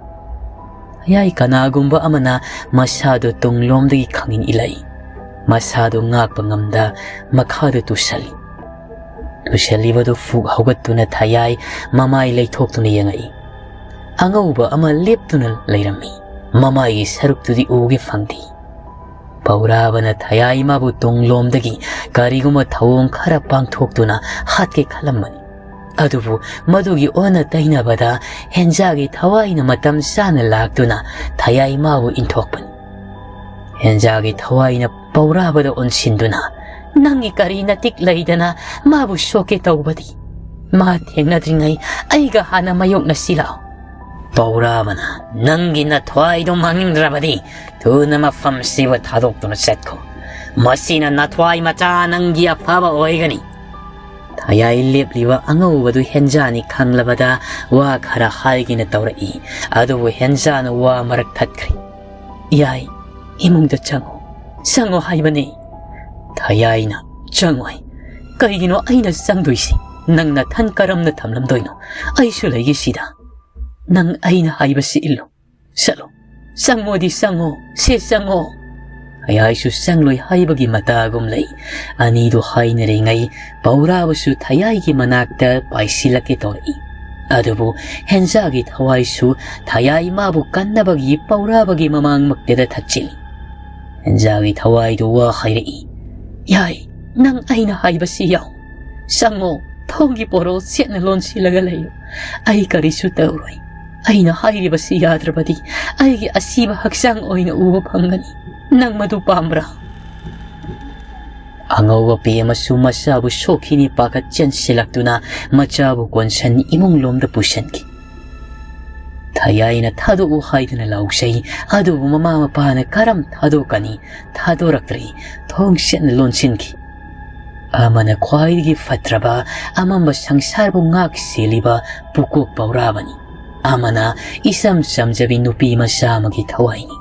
ꯊꯌꯥꯏ ꯀꯅꯥꯒꯨꯝꯕ ꯑꯃꯅ ꯃꯁꯥꯗꯨ ꯇꯨꯡꯂꯣꯝꯗꯒꯤ ꯈꯪꯏꯟ ꯏꯜꯂꯛꯏ꯫ ꯃꯁꯥꯗꯨ ꯉꯥꯛꯄ ꯉꯝꯗ ꯃꯈꯥꯗ ꯇꯨꯁꯜꯂꯤ꯫ ꯇꯨꯁꯜꯂꯤꯕꯗꯨ ꯐꯨꯛ ꯍꯧꯒꯠꯇꯨꯅ ꯊꯌꯥꯏ ꯃꯃꯥꯏ ꯂꯩꯊꯣꯛꯇꯨꯅ ꯌꯦꯡꯉꯛꯏ꯫ ꯑꯉꯧꯕ ꯑꯃ ꯂꯦꯞꯇꯨꯅ ꯂꯩꯔꯝꯃꯤ꯫ ꯃꯃꯥꯏꯒꯤ ꯁꯔꯨꯛꯇꯨꯗꯤ ꯎꯒꯦ ꯐꯪꯗꯦ꯫ ꯄꯧꯔꯥꯕꯅ ꯊꯌꯥꯏ ꯃꯥꯕꯨ ꯇꯨꯡꯂꯣꯝꯗꯒꯤ ꯀꯔꯤꯒꯨꯝꯕ ꯊꯧꯑꯣꯡ ꯈꯔ ꯄꯥꯡꯊꯣꯛꯇꯨꯅ ꯍꯥꯠꯀꯦ ꯈꯜꯂꯝꯕꯅꯤ꯫ ꯑꯗꯨꯕꯨ ꯃꯗꯨꯒꯤ ꯑꯣꯟꯅ ꯇꯩꯅꯕꯗ ꯍꯦꯟꯖꯥꯒꯤ ꯊꯋꯥꯏꯅ ꯃꯇꯝ ꯆꯥꯅ ꯂꯥꯛꯇꯨꯅ ꯊꯌꯥꯏ ꯃꯥꯕꯨ ꯏꯟꯊꯣꯛꯄꯅꯤ꯫ ꯍꯦꯟꯖꯥꯒꯤ ꯊꯋꯥꯏꯅ ꯄꯧꯔꯥꯕꯗ ꯑꯣꯟꯁꯤꯟꯗꯨꯅ, "ꯅꯪꯒꯤ ꯀꯔꯤ ꯅꯇꯤꯛ ꯂꯩꯗꯅ ꯃꯥꯕꯨ ꯁꯣꯛꯀꯦ ꯇꯧꯕꯗꯤ? ꯃꯥ ꯊꯦꯡꯅꯗ꯭ꯔꯤꯉꯩ ꯑꯩꯒ ꯍꯥꯟꯅ ꯃꯥꯌꯣꯛꯅꯁꯤ ꯂꯥꯎ꯫" ꯄꯧꯔꯥꯕꯅ, "ꯅꯪꯒꯤ ꯅꯊ꯭ꯋꯥꯏꯗꯣ ꯃꯥꯡꯅꯤꯡꯗ꯭ꯔꯕꯗꯤ ꯊꯨꯅ ꯃꯐꯝꯁꯤꯕꯨ ꯊꯥꯗꯣꯛꯇꯨꯅ ꯆꯠꯈꯣ꯫ ꯃꯁꯤꯅ ꯅꯊ꯭ꯋꯥꯏ ꯃꯆꯥ ꯅꯪꯒꯤ ꯑꯐꯕ ꯑꯣꯏꯒꯅꯤ꯫" ꯊꯌꯥꯏ ꯂꯦꯞꯂꯤꯕ ꯑꯉꯧꯕꯗꯨ ꯍꯦꯟꯖꯥꯅꯤ ꯈꯪꯂꯕꯗ ꯋꯥ ꯈꯔ ꯍꯥꯏꯒꯦꯅ ꯇꯧꯔꯛꯏ꯫ ꯑꯗꯨꯕꯨ ꯍꯦꯟꯖꯥꯅ ꯋꯥ ꯃꯔꯛ ꯊꯠꯈ꯭ꯔꯦ꯫ "ꯌꯥꯏ, ꯏꯃꯨꯡꯗ ꯆꯪꯉꯨ, ꯆꯪꯉꯨ ꯍꯥꯏꯕꯅꯤ꯫" ꯊꯌꯥꯏꯅ, "ꯆꯪꯉꯣꯏ꯫ ꯀꯩꯒꯤꯅꯣ ꯑꯩꯅ ꯆꯪꯗꯣꯏꯁꯤ? ꯅꯪ ꯅꯊꯟ ꯀꯔꯝꯅ ꯊꯝꯂꯝꯗꯣꯏꯅꯣ? ꯑꯩꯁꯨ ꯂꯩꯒꯦ ꯁꯤꯗ꯫ ꯅꯪ ꯑꯩꯅ ꯍꯥꯏꯕꯁꯤ ꯏꯜꯂꯨ꯫ ꯆꯠꯂꯣ, ꯆꯪꯉꯣꯗꯤ ꯆꯪꯉꯣ, ꯁꯦ ꯆꯪꯉꯣ꯫" ꯊꯌꯥꯏꯁꯨ ꯆꯪꯂꯣꯏ ꯍꯥꯏꯕꯒꯤ ꯃꯇꯥꯒꯨꯝ ꯂꯩ꯫ ꯑꯅꯤꯗꯨ ꯍꯥꯏꯅꯔꯤꯉꯩ ꯄꯧꯔꯥꯕꯁꯨ ꯊꯌꯥꯏꯒꯤ ꯃꯅꯥꯛꯇ ꯄꯥꯏꯁꯤꯜꯂꯛꯀꯦ ꯇꯧꯔꯛꯏ꯫ ꯑꯗꯨꯕꯨ ꯍꯦꯟꯖꯥꯒꯤ ꯊꯋꯥꯏꯁꯨ ꯊꯌꯥꯏ ꯃꯥꯕꯨ ꯀꯟꯅꯕꯒꯤ ꯄꯧꯔꯥꯕꯒꯤ ꯃꯃꯥꯡꯃꯛꯇꯗ ꯊꯛꯆꯤꯜꯂꯤ꯫ ꯍꯦꯟꯖꯥꯒꯤ ꯊꯋꯥꯏꯗꯨ ꯋꯥ ꯍꯥꯏꯔꯛꯏ, "ꯌꯥꯏ, ꯅꯪ ꯑꯩꯅ ꯍꯥꯏꯕꯁꯤ ꯌꯥꯎ꯫ ꯆꯪꯉꯣ, ꯊꯣꯡꯒꯤ ꯄꯣꯔꯣ ꯁꯦꯠꯅ ꯂꯣꯟꯁꯤꯜꯂꯒ ꯂꯩꯌꯨ꯫ ꯑꯩ ꯀꯔꯤꯁꯨ ꯇꯧꯔꯣꯏ꯫ ꯑꯩꯅ ꯍꯥꯏꯔꯤꯕꯁꯤ ꯌꯥꯗ꯭ꯔꯕꯗꯤ ꯑꯩꯒꯤ ꯑꯁꯤꯕ ꯍꯛꯆꯥꯡ ꯑꯣꯏꯅ ꯎꯕ ꯐꯪꯒꯅꯤ꯫ ꯅꯪ ꯃꯗꯨ ꯄꯥꯝꯕ꯭ꯔꯥ?" ꯑꯉꯧꯕ ꯄꯤ ꯑꯃꯁꯨ ꯃꯆꯥꯕꯨ ꯁꯣꯛꯈꯤꯅꯤ ꯄꯥꯈꯠ ꯆꯦꯟꯁꯤꯜꯂꯛꯇꯨꯅ ꯃꯆꯥꯕꯨ ꯀꯣꯟꯁꯟ ꯏꯃꯨꯡꯂꯣꯝꯗ ꯄꯨꯁꯤꯟꯈꯤ꯫ ꯊꯌꯥꯏꯅ ꯊꯥꯗꯣꯛꯎ ꯍꯥꯏꯗꯨꯅ ꯂꯥꯎꯖꯩ, ꯑꯗꯨꯕꯨ ꯃꯃꯥ ꯃꯄꯥꯅ ꯀꯔꯝ ꯊꯥꯗꯣꯛꯀꯅꯤ? ꯊꯥꯗꯣꯔꯛꯇ꯭ꯔꯦ꯫ ꯊꯣꯡ ꯁꯦꯠꯅ ꯂꯣꯟꯁꯤꯟꯈꯤ꯫ ꯑꯃꯅ ꯈ꯭ꯋꯥꯏꯗꯒꯤ ꯐꯠꯇ꯭ꯔꯕ ꯑꯃꯝꯕ ꯁꯪꯁꯥꯔꯕꯨ ꯉꯥꯛ ꯁꯦꯜꯂꯤꯕ ꯄꯨꯀꯣꯛ ꯄꯧꯔꯥꯕꯅꯤ, ꯑꯃꯅ ꯏꯆꯝ ꯆꯝꯖꯕꯤ ꯅꯨꯄꯤ ꯃꯆꯥ ꯑꯃꯒꯤ ꯊꯋꯥꯏꯅꯤ꯫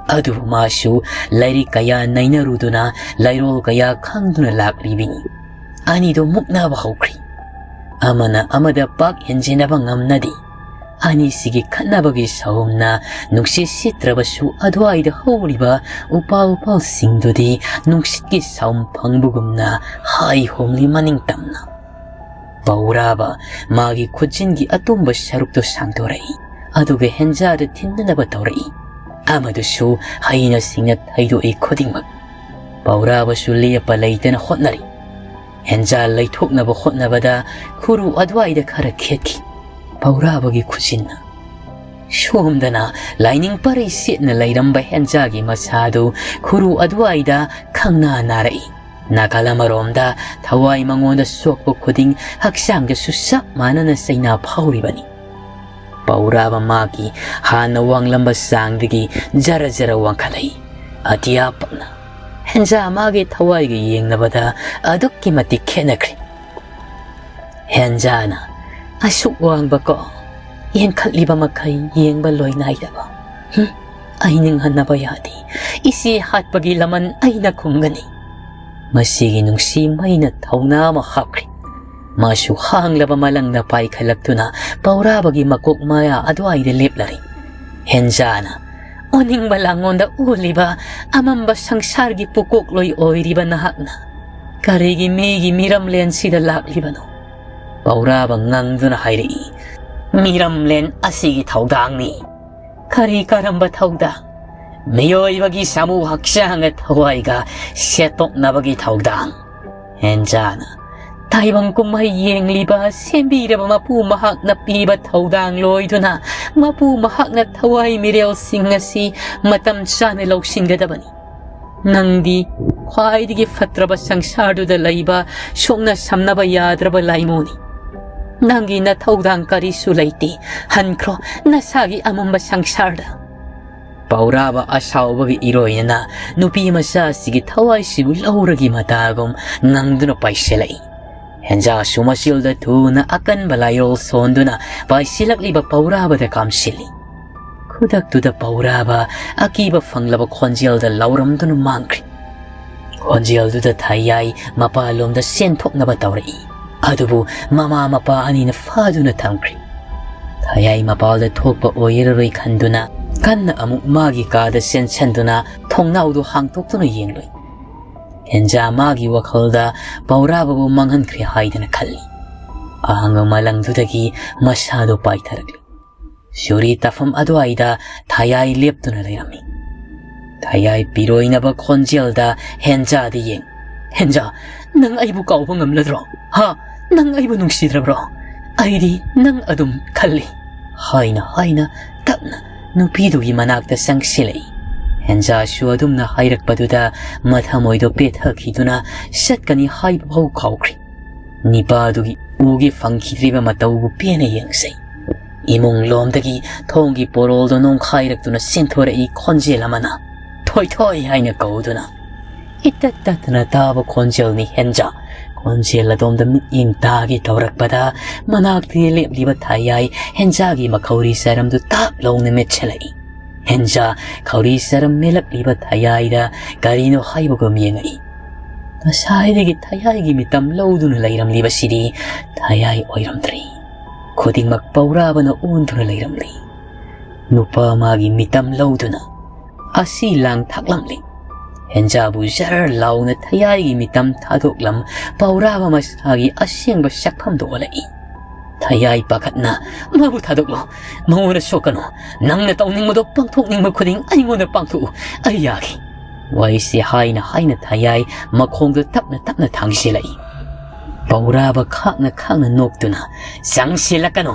ꯑꯗꯨꯕꯨ ꯃꯥꯁꯨ ꯂꯥꯏꯔꯤꯛ ꯀꯌꯥ ꯅꯩꯅꯔꯨꯗꯨꯅ, ꯂꯩꯔꯣꯜ ꯀꯌꯥ ꯈꯪꯗꯨꯅ ꯂꯥꯛꯂꯤꯕꯅꯤ꯫ ꯑꯅꯤꯗꯣ ꯃꯨꯛꯅꯕ ꯍꯧꯈ꯭ꯔꯤ꯫ ꯑꯃꯅ ꯑꯃꯗ ꯄꯥꯛ ꯍꯦꯟꯖꯤꯟꯅꯕ ꯉꯝꯅꯗꯦ꯫ ꯑꯅꯤꯁꯤꯒꯤ ꯈꯠꯅꯕꯒꯤ ꯁꯥꯎꯝꯅ ꯅꯨꯡꯁꯤꯠ ꯁꯤꯠꯇ꯭ꯔꯕꯁꯨ, ꯑꯗꯨꯋꯥꯏꯗ ꯍꯧꯔꯤꯕ ꯎꯄꯥꯜ ꯎꯄꯥꯜꯁꯤꯡꯗꯨꯗꯤ ꯅꯨꯡꯁꯤꯠꯀꯤ ꯁꯥꯎꯝ ꯐꯪꯕꯒꯨꯝꯅ ꯍꯥꯏ ꯍꯣꯝꯂꯤ ꯃꯅꯤꯡ ꯇꯝꯅ꯫ ꯄꯧꯔꯥꯕ ꯃꯥꯒꯤ ꯈꯨꯖꯤꯟꯒꯤ ꯑꯇꯣꯡꯕ ꯁꯔꯨꯛꯇꯨ ꯁꯥꯡꯗꯣꯔꯛꯏ, ꯑꯗꯨꯒ ꯍꯦꯟꯖꯥꯗ ꯊꯤꯟꯅꯅꯕ ꯇꯧꯔꯛꯏ꯫ ꯑꯃꯗꯨꯁꯨ ꯍꯩꯅ ꯁꯤꯡꯅ ꯊꯩꯗꯣꯛꯏ ꯈꯨꯗꯤꯡꯃꯛ꯫ ꯄꯧꯔꯥꯕꯁꯨ ꯂꯦꯞꯄ ꯂꯩꯇꯅ ꯍꯣꯠꯅꯔꯤ꯫ ꯍꯦꯟꯖꯥ ꯂꯩꯊꯣꯛꯅꯕ ꯍꯣꯠꯅꯕꯗ ꯈꯨꯔꯨ ꯑꯗꯨꯋꯥꯏꯗ ꯈꯔ ꯈꯦꯠꯈꯤ꯫ ꯄꯧꯔꯥꯕꯒꯤ ꯈꯨꯖꯤꯟꯅ꯫ ꯁꯣꯝꯗꯅ ꯂꯥꯏꯅꯤꯡ ꯄꯔꯩ ꯁꯦꯠꯅ ꯂꯩꯔꯝꯕ ꯍꯦꯟꯖꯥꯒꯤ ꯃꯁꯥꯗꯨ ꯈꯨꯔꯨ ꯑꯗꯨꯋꯥꯏꯗ ꯈꯪꯅꯥ ꯅꯥꯔꯛꯏ꯫ ꯅꯥꯀꯜ ꯑꯃꯔꯣꯝꯗ ꯊꯋꯥꯏ ꯃꯉꯣꯟꯗ ꯁꯣꯛꯄ ꯈꯨꯗꯤꯡ ꯍꯛꯆꯥꯡꯗꯁꯨ ꯆꯞ ꯃꯥꯟꯅꯅ ꯆꯩꯅꯥ ꯐꯥꯎꯔꯤꯕꯅꯤ꯫ ꯄꯧꯔꯥꯕ ꯃꯥꯒꯤ ꯍꯥꯟꯅ ꯋꯥꯡꯂꯝꯕ ꯆꯥꯡꯗꯒꯤ ꯖꯔ ꯖꯔ ꯋꯥꯡꯈꯠꯂꯛꯏ꯫ ꯑꯇꯤꯌꯥ ꯄꯛꯅ꯫ ꯍꯦꯟꯖꯥ ꯃꯥꯒꯤ ꯊꯋꯥꯏꯒ ꯌꯦꯡꯅꯕꯗ ꯑꯗꯨꯛꯀꯤ ꯃꯇꯤꯛ ꯈꯦꯠꯅꯈ꯭ꯔꯦ꯫ ꯍꯦꯟꯖꯥꯅ ꯑꯁꯨꯛ ꯋꯥꯡꯕꯀꯣ, ꯌꯦꯡꯈꯠꯂꯤꯕ ꯃꯈꯩ ꯌꯦꯡꯕ ꯂꯣꯏ ꯅꯥꯏꯗꯕ꯫ ꯍꯨꯝ, ꯑꯩ ꯅꯤꯡꯍꯟꯅꯕ ꯌꯥꯗꯦ꯫ ꯏꯆꯦ ꯍꯥꯠꯄꯒꯤ ꯂꯃꯟ ꯑꯩꯅ ꯈꯨꯝꯒꯅꯤ꯫ ꯃꯁꯤꯒꯤ ꯅꯨꯡꯁꯤ ꯃꯩꯅ ꯊꯧꯅꯥ ꯑꯃ ꯍꯥꯞꯈ꯭ꯔꯦ꯫ ꯃꯥꯁꯨ ꯍꯥꯡꯂꯕ ꯃꯂꯪꯅ ꯄꯥꯏꯈꯠꯂꯛꯇꯨꯅ ꯄꯧꯔꯥꯕꯒꯤ ꯃꯀꯣꯛ ꯃꯌꯥ ꯑꯗꯨꯋꯥꯏꯗ ꯂꯦꯞꯂꯔꯦ꯫ ꯍꯦꯟꯖꯥꯅ ꯑꯣꯅꯤꯡꯕ ꯂꯥꯡꯉꯣꯟꯗ ꯑꯣꯜꯂꯤꯕ ꯑꯃꯝꯕ ꯁꯪꯁꯥꯔꯒꯤ ꯄꯨꯀꯣꯛꯂꯣꯏ ꯑꯣꯏꯔꯤꯕ ꯅꯍꯥꯛꯅ ꯀꯔꯤꯒꯤ ꯃꯤꯒꯤ ꯃꯤꯔꯝꯂꯦꯟꯁꯤꯗ ꯂꯥꯛꯂꯤꯕꯅꯣ? ꯄꯧꯔꯥꯕ ꯉꯪꯗꯨꯅ ꯍꯥꯏꯔꯛꯏ, "ꯃꯤꯔꯝꯂꯦꯟ ꯑꯁꯤꯒꯤ ꯊꯧꯗꯥꯡꯅꯤ꯫" "ꯀꯔꯤ ꯀꯔꯝꯕ ꯊꯧꯗꯥꯡ?" "ꯃꯤꯑꯣꯏꯕꯒꯤ ꯁꯥꯃꯨ ꯍꯛꯆꯥꯡꯒ ꯊꯋꯥꯏꯒ ꯁꯦꯠꯇꯣꯛꯅꯕꯒꯤ ꯊꯧꯗꯥꯡ꯫" ꯍꯦꯟꯖꯥꯅ ꯇꯥꯏꯕꯪ ꯀꯨꯝꯍꯩ ꯌꯦꯡꯂꯤꯕ ꯁꯦꯝꯕꯤꯔꯕ ꯃꯄꯨ ꯃꯍꯥꯛꯅ ꯄꯤꯕ ꯊꯧꯗꯥꯡ ꯂꯣꯏꯗꯨꯅ, ꯃꯄꯨ ꯃꯍꯥꯛꯅ ꯊꯋꯥꯏ ꯃꯤꯔꯦꯜꯁꯤꯡ ꯑꯁꯤ ꯃꯇꯝ ꯆꯥꯅ ꯂꯧꯁꯤꯟꯒꯗꯕꯅꯤ꯫ ꯅꯪꯗꯤ ꯈ꯭ꯋꯥꯏꯗꯒꯤ ꯐꯠꯇ꯭ꯔꯕ ꯁꯪꯁꯥꯔꯗꯨꯗ ꯂꯩꯕ ꯁꯣꯛꯅ ꯁꯝꯅꯕ ꯌꯥꯗ꯭ꯔꯕ ꯂꯥꯏꯃꯣꯅꯤ꯫ ꯅꯪꯒꯤ ꯅꯊꯧꯗꯥꯡ ꯀꯔꯤꯁꯨ ꯂꯩꯇꯦ꯫ ꯍꯟꯈ꯭ꯔꯣ ꯅꯁꯥꯒꯤ ꯑꯃꯝꯕ ꯁꯪꯁꯥꯔꯗ꯫" ꯄꯧꯔꯥꯕ ꯑꯁꯥꯎꯕꯒꯤ ꯏꯔꯣꯏꯅꯅ ꯅꯨꯄꯤ ꯃꯆꯥ ꯑꯁꯤꯒꯤ ꯊꯋꯥꯏꯁꯤꯕꯨ ꯂꯧꯔꯒꯤ ꯃꯇꯥꯒꯨꯝ ꯉꯪꯗꯨꯅ ꯄꯥꯏꯁꯤꯜꯂꯛꯏ꯫ ꯍꯦꯟꯖꯥꯁꯨ ꯃꯆꯤꯜꯗ ꯊꯨꯅ ꯑꯀꯟꯕ ꯂꯥꯏꯔꯣꯜ ꯁꯣꯟꯗꯨꯅ ꯄꯥꯏꯁꯤꯜꯂꯛꯂꯤꯕ ꯄꯧꯔꯥꯕꯗ ꯀꯥꯝꯁꯤꯜꯂꯤ꯫ ꯈꯨꯗꯛꯇꯨꯗ ꯄꯧꯔꯥꯕ ꯑꯀꯤꯕ ꯐꯪꯂꯕ ꯈꯣꯟꯖꯦꯜꯗ ꯂꯥꯎꯔꯝꯗꯨꯅ ꯃꯥꯡꯈ꯭ꯔꯤ꯫ ꯈꯣꯟꯖꯦꯜꯗꯨꯗ ꯊꯥꯌꯥꯏ ꯃꯄꯥꯂꯣꯝꯗ ꯆꯦꯟꯊꯣꯛꯅꯕ ꯇꯧꯔꯛꯏ꯫ ꯑꯗꯨꯕꯨ ꯃꯃꯥ ꯃꯄꯥ ꯑꯅꯤꯅ ꯐꯥꯗꯨꯅ ꯊꯝꯈ꯭ꯔꯤ꯫ ꯊꯥꯌꯥꯏ ꯃꯄꯥꯜꯗ ꯊꯣꯛꯄ ꯑꯣꯏꯔꯔꯣꯏ ꯈꯟꯗꯨꯅ ꯀꯟꯅ ꯑꯃꯨꯛ ꯃꯥꯒꯤ ꯀꯥꯗ ꯆꯦꯟꯁꯤꯟꯗꯨꯅ ꯊꯣꯡꯅꯥꯎꯗꯨ ꯍꯥꯡꯇꯣꯛꯇꯨꯅ ꯌꯦꯡꯂꯨꯏ꯫ ꯍꯦꯟꯖꯥ ꯃꯥꯒꯤ ꯋꯥꯈꯜꯗ ꯄꯧꯔꯥꯕꯕꯨ ꯃꯥꯡꯍꯟꯈ꯭ꯔꯦ ꯍꯥꯏꯗꯅ ꯈꯜꯂꯤ꯫ ꯑꯍꯥꯡꯕ ꯃꯂꯪꯗꯨꯗꯒꯤ ꯃꯁꯥꯗꯨ ꯄꯥꯏꯊꯔꯛꯂꯤ꯫ ꯁꯨꯔꯤ ꯇꯥꯐꯝ ꯑꯗꯨꯋꯥꯏꯗ ꯊꯥꯌꯥꯏ ꯂꯦꯞꯇꯨꯅ ꯂꯩꯔꯝꯃꯤ꯫ ꯊꯥꯌꯥꯏ ꯄꯤꯔꯣꯏꯅꯕ ꯈꯣꯟꯖꯦꯜꯗ ꯍꯦꯟꯖꯥꯗ ꯌꯦꯡ, "ꯍꯦꯟꯖꯥ, ꯅꯪ ꯑꯩꯕꯨ ꯀꯥꯎꯕ ꯉꯝꯂꯗ꯭ꯔꯣ? ꯍꯥ? ꯅꯪ ꯑꯩꯕꯨ ꯅꯨꯡꯁꯤꯗ꯭ꯔꯕ꯭ꯔꯣ? ꯑꯩꯗꯤ ꯅꯪ ꯑꯗꯨꯝ ꯈꯜꯂꯤ," ꯍꯥꯏꯅ ꯍꯥꯏꯅ ꯇꯞꯅ ꯅꯨꯄꯤꯗꯨꯒꯤ ꯃꯅꯥꯛꯇ ꯆꯪꯁꯤꯜꯂꯛꯏ꯫ ꯍꯦꯟꯖꯥꯁꯨ ꯑꯗꯨꯝꯅ ꯍꯥꯏꯔꯛꯄꯗꯨꯗ ꯃꯊꯃꯣꯏꯗꯣ ꯄꯦꯊꯈꯤꯗꯨꯅ ꯆꯠꯀꯅꯤ ꯍꯥꯏꯕ ꯐꯥꯎ ꯀꯥꯎꯈ꯭ꯔꯤ꯫ ꯅꯤꯄꯥꯗꯨꯒꯤ ꯎꯒꯦ ꯐꯪꯈꯤꯗ꯭ꯔꯤꯕ ꯃꯇꯧꯕꯨ ꯄꯦꯟꯅ ꯌꯦꯡꯖꯩ꯫ ꯏꯃꯨꯡ ꯂꯣꯝꯗꯒꯤ ꯊꯣꯡꯒꯤ ꯄꯣꯔꯣꯜꯗꯣ ꯅꯣꯡꯈꯥꯏꯔꯛꯇꯨꯅ ꯆꯦꯟꯊꯣꯔꯛꯏ ꯈꯣꯟꯖꯦꯜ ꯑꯃꯅ, "ꯊꯣꯏ ꯊꯣꯏ" ꯍꯥꯏꯅ ꯀꯧꯗꯨꯅ꯫ ꯏꯇꯠ ꯇꯠꯇꯅ ꯇꯥꯕ ꯈꯣꯟꯖꯦꯜꯅꯤ ꯍꯦꯟꯖꯥ꯫ ꯈꯣꯟꯖꯦꯜ ꯑꯗꯣꯝꯗ ꯃꯤꯠꯌꯦꯡ ꯇꯥꯒꯦ ꯇꯧꯔꯛꯄꯗ ꯃꯅꯥꯛꯇ ꯂꯦꯞꯂꯤꯕ ꯊꯥꯌꯥꯏ ꯍꯦꯟꯖꯥꯒꯤ ꯃꯈꯧꯔꯤ ꯆꯔꯝꯗꯨ ꯇꯥꯞ ꯂꯥꯎꯅ ꯃꯦꯠꯁꯤꯜꯂꯛꯏ꯫ ꯍꯦꯟꯖꯥ ꯈꯧꯔꯤ ꯆꯔꯝ ꯃꯦꯠꯂꯛꯂꯤꯕ ꯊꯥꯌꯥꯏꯗ ꯀꯔꯤꯅꯣ ꯍꯥꯏꯕꯒꯨꯝ ꯌꯦꯡꯉꯛꯏ꯫ ꯉꯁꯥꯏꯗꯒꯤ ꯊꯥꯌꯥꯏꯒꯤ ꯃꯤꯇꯝ ꯂꯧꯗꯨꯅ ꯂꯩꯔꯝꯂꯤꯕꯁꯤꯗꯤ ꯊꯥꯌꯥꯏ ꯑꯣꯏꯔꯝꯗ꯭ꯔꯦ꯫ ꯈꯨꯗꯤꯡꯃꯛ ꯄꯧꯔꯥꯕꯅ ꯑꯣꯟꯗꯨꯅ ꯂꯩꯔꯝꯂꯤ꯫ ꯅꯨꯄꯥ ꯃꯥꯒꯤ ꯃꯤꯇꯝ ꯂꯧꯗꯨꯅ ꯑꯁꯤ ꯂꯥꯡ ꯊꯥꯛꯂꯝꯂꯤ꯫ ꯍꯦꯟꯖꯥꯕꯨ ꯖꯔ ꯂꯥꯎꯅ ꯊꯥꯌꯥꯏꯒꯤ ꯃꯤꯇꯝ ꯊꯥꯗꯣꯛꯂꯝ ꯄꯧꯔꯥꯕ ꯃꯁꯥꯒꯤ ꯑꯁꯦꯡꯕ ꯁꯛꯐꯝꯗꯨ ꯑꯣꯜꯂꯛꯏ꯫ ꯊꯥꯌꯥꯏ ꯄꯥꯈꯠꯅ, "ꯃꯥꯕꯨ ꯊꯥꯗꯣꯛꯂꯣ, ꯃꯉꯣꯟꯗ ꯁꯣꯛꯀꯅꯨ꯫ ꯅꯪꯅ ꯇꯧꯅꯤꯡꯕꯗꯣ ꯄꯥꯡꯊꯣꯛꯅꯤꯡꯕ ꯈꯨꯗꯤꯡ ꯑꯩꯉꯣꯟꯗ ꯄꯥꯡꯊꯣꯛꯎ, ꯑꯩ ꯌꯥꯒꯦ꯫" ꯋꯥꯔꯤꯁꯤ ꯍꯥꯏꯅ ꯍꯥꯏꯅ ꯊꯥꯌꯥꯏ ꯃꯈꯣꯡꯗꯨ ꯇꯞꯅ ꯇꯞꯅ ꯊꯥꯡꯁꯤꯜꯂꯛꯏ꯫ ꯄꯧꯔꯥꯕ ꯈꯥꯛꯅ ꯈꯥꯛꯅ ꯅꯣꯛꯇꯨꯅ, "ꯆꯪꯁꯤꯜꯂꯛꯀꯅꯨ꯫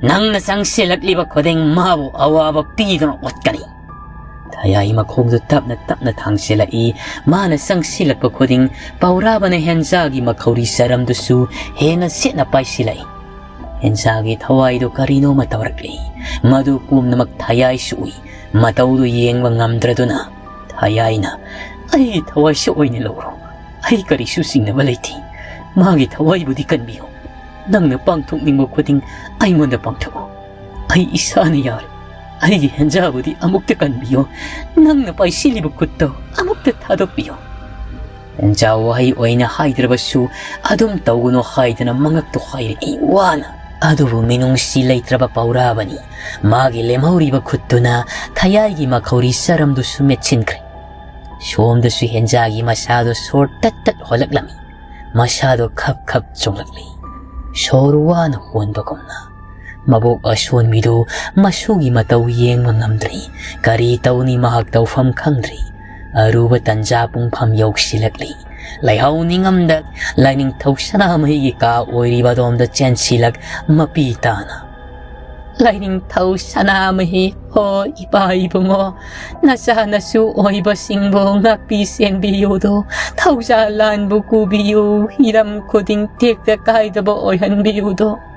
ꯅꯪꯅ ꯆꯪꯁꯤꯜꯂꯛꯂꯤꯕ ꯈꯨꯗꯤꯡ ꯃꯥꯕꯨ ꯑꯋꯥꯕ ꯄꯤꯗꯨꯅ ꯑꯣꯠꯀꯅꯤ꯫" ꯊꯥꯌꯥꯏ ꯃꯈꯣꯡꯗꯨ ꯇꯞꯅ ꯇꯞꯅ ꯊꯥꯡꯁꯤꯜꯂꯛꯏ꯫ ꯃꯥꯅ ꯆꯪꯁꯤꯜꯂꯛꯄ ꯈꯨꯗꯤꯡ ꯄꯧꯔꯥꯕꯅ ꯍꯦꯟꯖꯥꯒꯤ ꯃꯈꯧꯔꯤ ꯆꯔꯝꯗꯨꯁꯨ ꯍꯦꯟꯅ ꯆꯦꯠꯅ ꯄꯥꯏꯁꯤꯜꯂꯛꯏ꯫ ꯍꯦꯟꯖꯥꯒꯤ ꯊꯋꯥꯏꯗꯨ ꯀꯔꯤꯅꯣꯃ ꯇꯧꯔꯛꯂꯤ꯫ ꯃꯗꯨ ꯄꯨꯝꯅꯃꯛ ꯊꯌꯥꯏꯁꯨ ꯎꯏ꯫ ꯃꯇꯧꯗꯨ ꯌꯦꯡꯕ ꯉꯝꯗ꯭ꯔꯗꯨꯅ ꯊꯌꯥꯏꯅ, "ꯑꯩꯒꯤ ꯊꯋꯥꯏꯁꯤ ꯑꯣꯏꯅ ꯂꯧꯔꯣ꯫ ꯑꯩ ꯀꯔꯤꯁꯨ ꯆꯤꯡꯅꯕ ꯂꯩꯇꯦ꯫ ꯃꯥꯒꯤ ꯊꯋꯥꯏꯕꯨꯗꯤ ꯀꯟꯕꯤꯌꯨ꯫ ꯅꯪꯅ ꯄꯥꯡꯊꯣꯛꯅꯤꯡꯕ ꯈꯨꯗꯤꯡ ꯑꯩꯉꯣꯟꯗ ꯄꯥꯡꯊꯣꯛꯎ꯫ ꯑꯩ ꯏꯁꯥꯅ ꯌꯥꯔꯦ꯫ ꯑꯩꯒꯤ ꯍꯦꯟꯖꯥꯕꯨꯗꯤ ꯑꯃꯨꯛꯇ ꯀꯟꯕꯤꯌꯨ꯫ ꯅꯪꯅ ꯄꯥꯏꯁꯤꯜꯂꯤꯕ ꯈꯨꯠꯇꯣ ꯑꯃꯨꯛꯇ ꯊꯥꯗꯣꯛꯄꯤꯌꯨ꯫" ꯍꯦꯟꯖꯥ ꯋꯥꯍꯩ ꯑꯣꯏꯅ ꯍꯥꯏꯗ꯭ꯔꯕꯁꯨ ꯑꯗꯨꯝ ꯇꯧꯒꯅꯨ ꯍꯥꯏꯗꯅ ꯃꯉꯛꯇꯨ ꯍꯥꯏꯔꯛꯏ ꯋꯥꯅ꯫ ꯑꯗꯨꯕꯨ ꯃꯤꯅꯨꯡꯁꯤ ꯂꯩꯇ꯭ꯔꯕ ꯄꯧꯔꯥꯕꯅꯤ꯫ ꯃꯥꯒꯤ ꯂꯦꯝꯍꯧꯔꯤꯕ ꯈꯨꯠꯇꯨꯅ ꯊꯌꯥꯏꯒꯤ ꯃꯈꯧꯔꯤ ꯆꯔꯝꯗꯨꯁꯨ ꯃꯦꯠꯁꯤꯟꯈ꯭ꯔꯦ꯫ ꯁꯣꯝꯗꯁꯨ ꯍꯦꯟꯖꯥꯒꯤ ꯃꯁꯥꯗꯣ ꯁꯣꯔ ꯇꯠ ꯇꯠ ꯍꯣꯜꯂꯛꯂꯝꯃꯤ꯫ ꯃꯁꯥꯗꯣ ꯈꯞ ꯈꯞ ꯆꯣꯡꯂꯛꯂꯤ꯫ ꯁꯣꯔ ꯋꯥꯅ ꯍꯣꯟꯕꯒꯨꯝꯅ꯫ ꯃꯕꯣꯛ ꯑꯁꯣꯟꯕꯤꯗꯨ ꯃꯁꯨꯒꯤ ꯃꯇꯧ ꯌꯦꯡꯕ ꯉꯝꯗ꯭ꯔꯤ꯫ ꯀꯔꯤ ꯇꯧꯅꯤ ꯃꯍꯥꯛ ꯇꯧꯐꯝ ꯈꯪꯗ꯭ꯔꯤ꯫ ꯑꯔꯨꯕ ꯇꯟꯖꯥ ꯄꯨꯡꯐꯝ ꯌꯧꯁꯤꯜꯂꯛꯂꯤ꯫ ꯂꯩꯍꯥꯎ ꯅꯤꯡꯉꯝꯗ ꯂꯥꯏꯅꯤꯡꯊꯧ ꯁꯅꯥꯃꯍꯤꯒꯤ ꯀꯥ ꯑꯣꯏꯔꯤꯕ ꯑꯗꯣꯝꯗ ꯆꯦꯟꯁꯤꯜꯂꯛ ꯃꯄꯤ ꯇꯥꯅ, "ꯂꯥꯏꯅꯤꯡꯊꯧ ꯁꯅꯥꯃꯍꯤ ꯍꯣ ꯏꯄꯥ ꯏꯕꯨꯡꯉꯣ, ꯅꯆꯥ ꯅꯁꯨ ꯑꯣꯏꯕꯁꯤꯡꯕꯨ ꯉꯥꯛꯄꯤ ꯁꯦꯟꯕꯤꯌꯨꯗꯣ, ꯊꯧꯖꯥꯜ ꯂꯥꯟꯕꯨ ꯀꯨꯕꯤꯌꯨ, ꯍꯤꯔꯝ ꯈꯨꯗꯤꯡ ꯇꯦꯛꯇ ꯀꯥꯏꯗꯕ ꯑꯣꯏꯍꯟꯕꯤꯌꯨꯗꯣ꯫"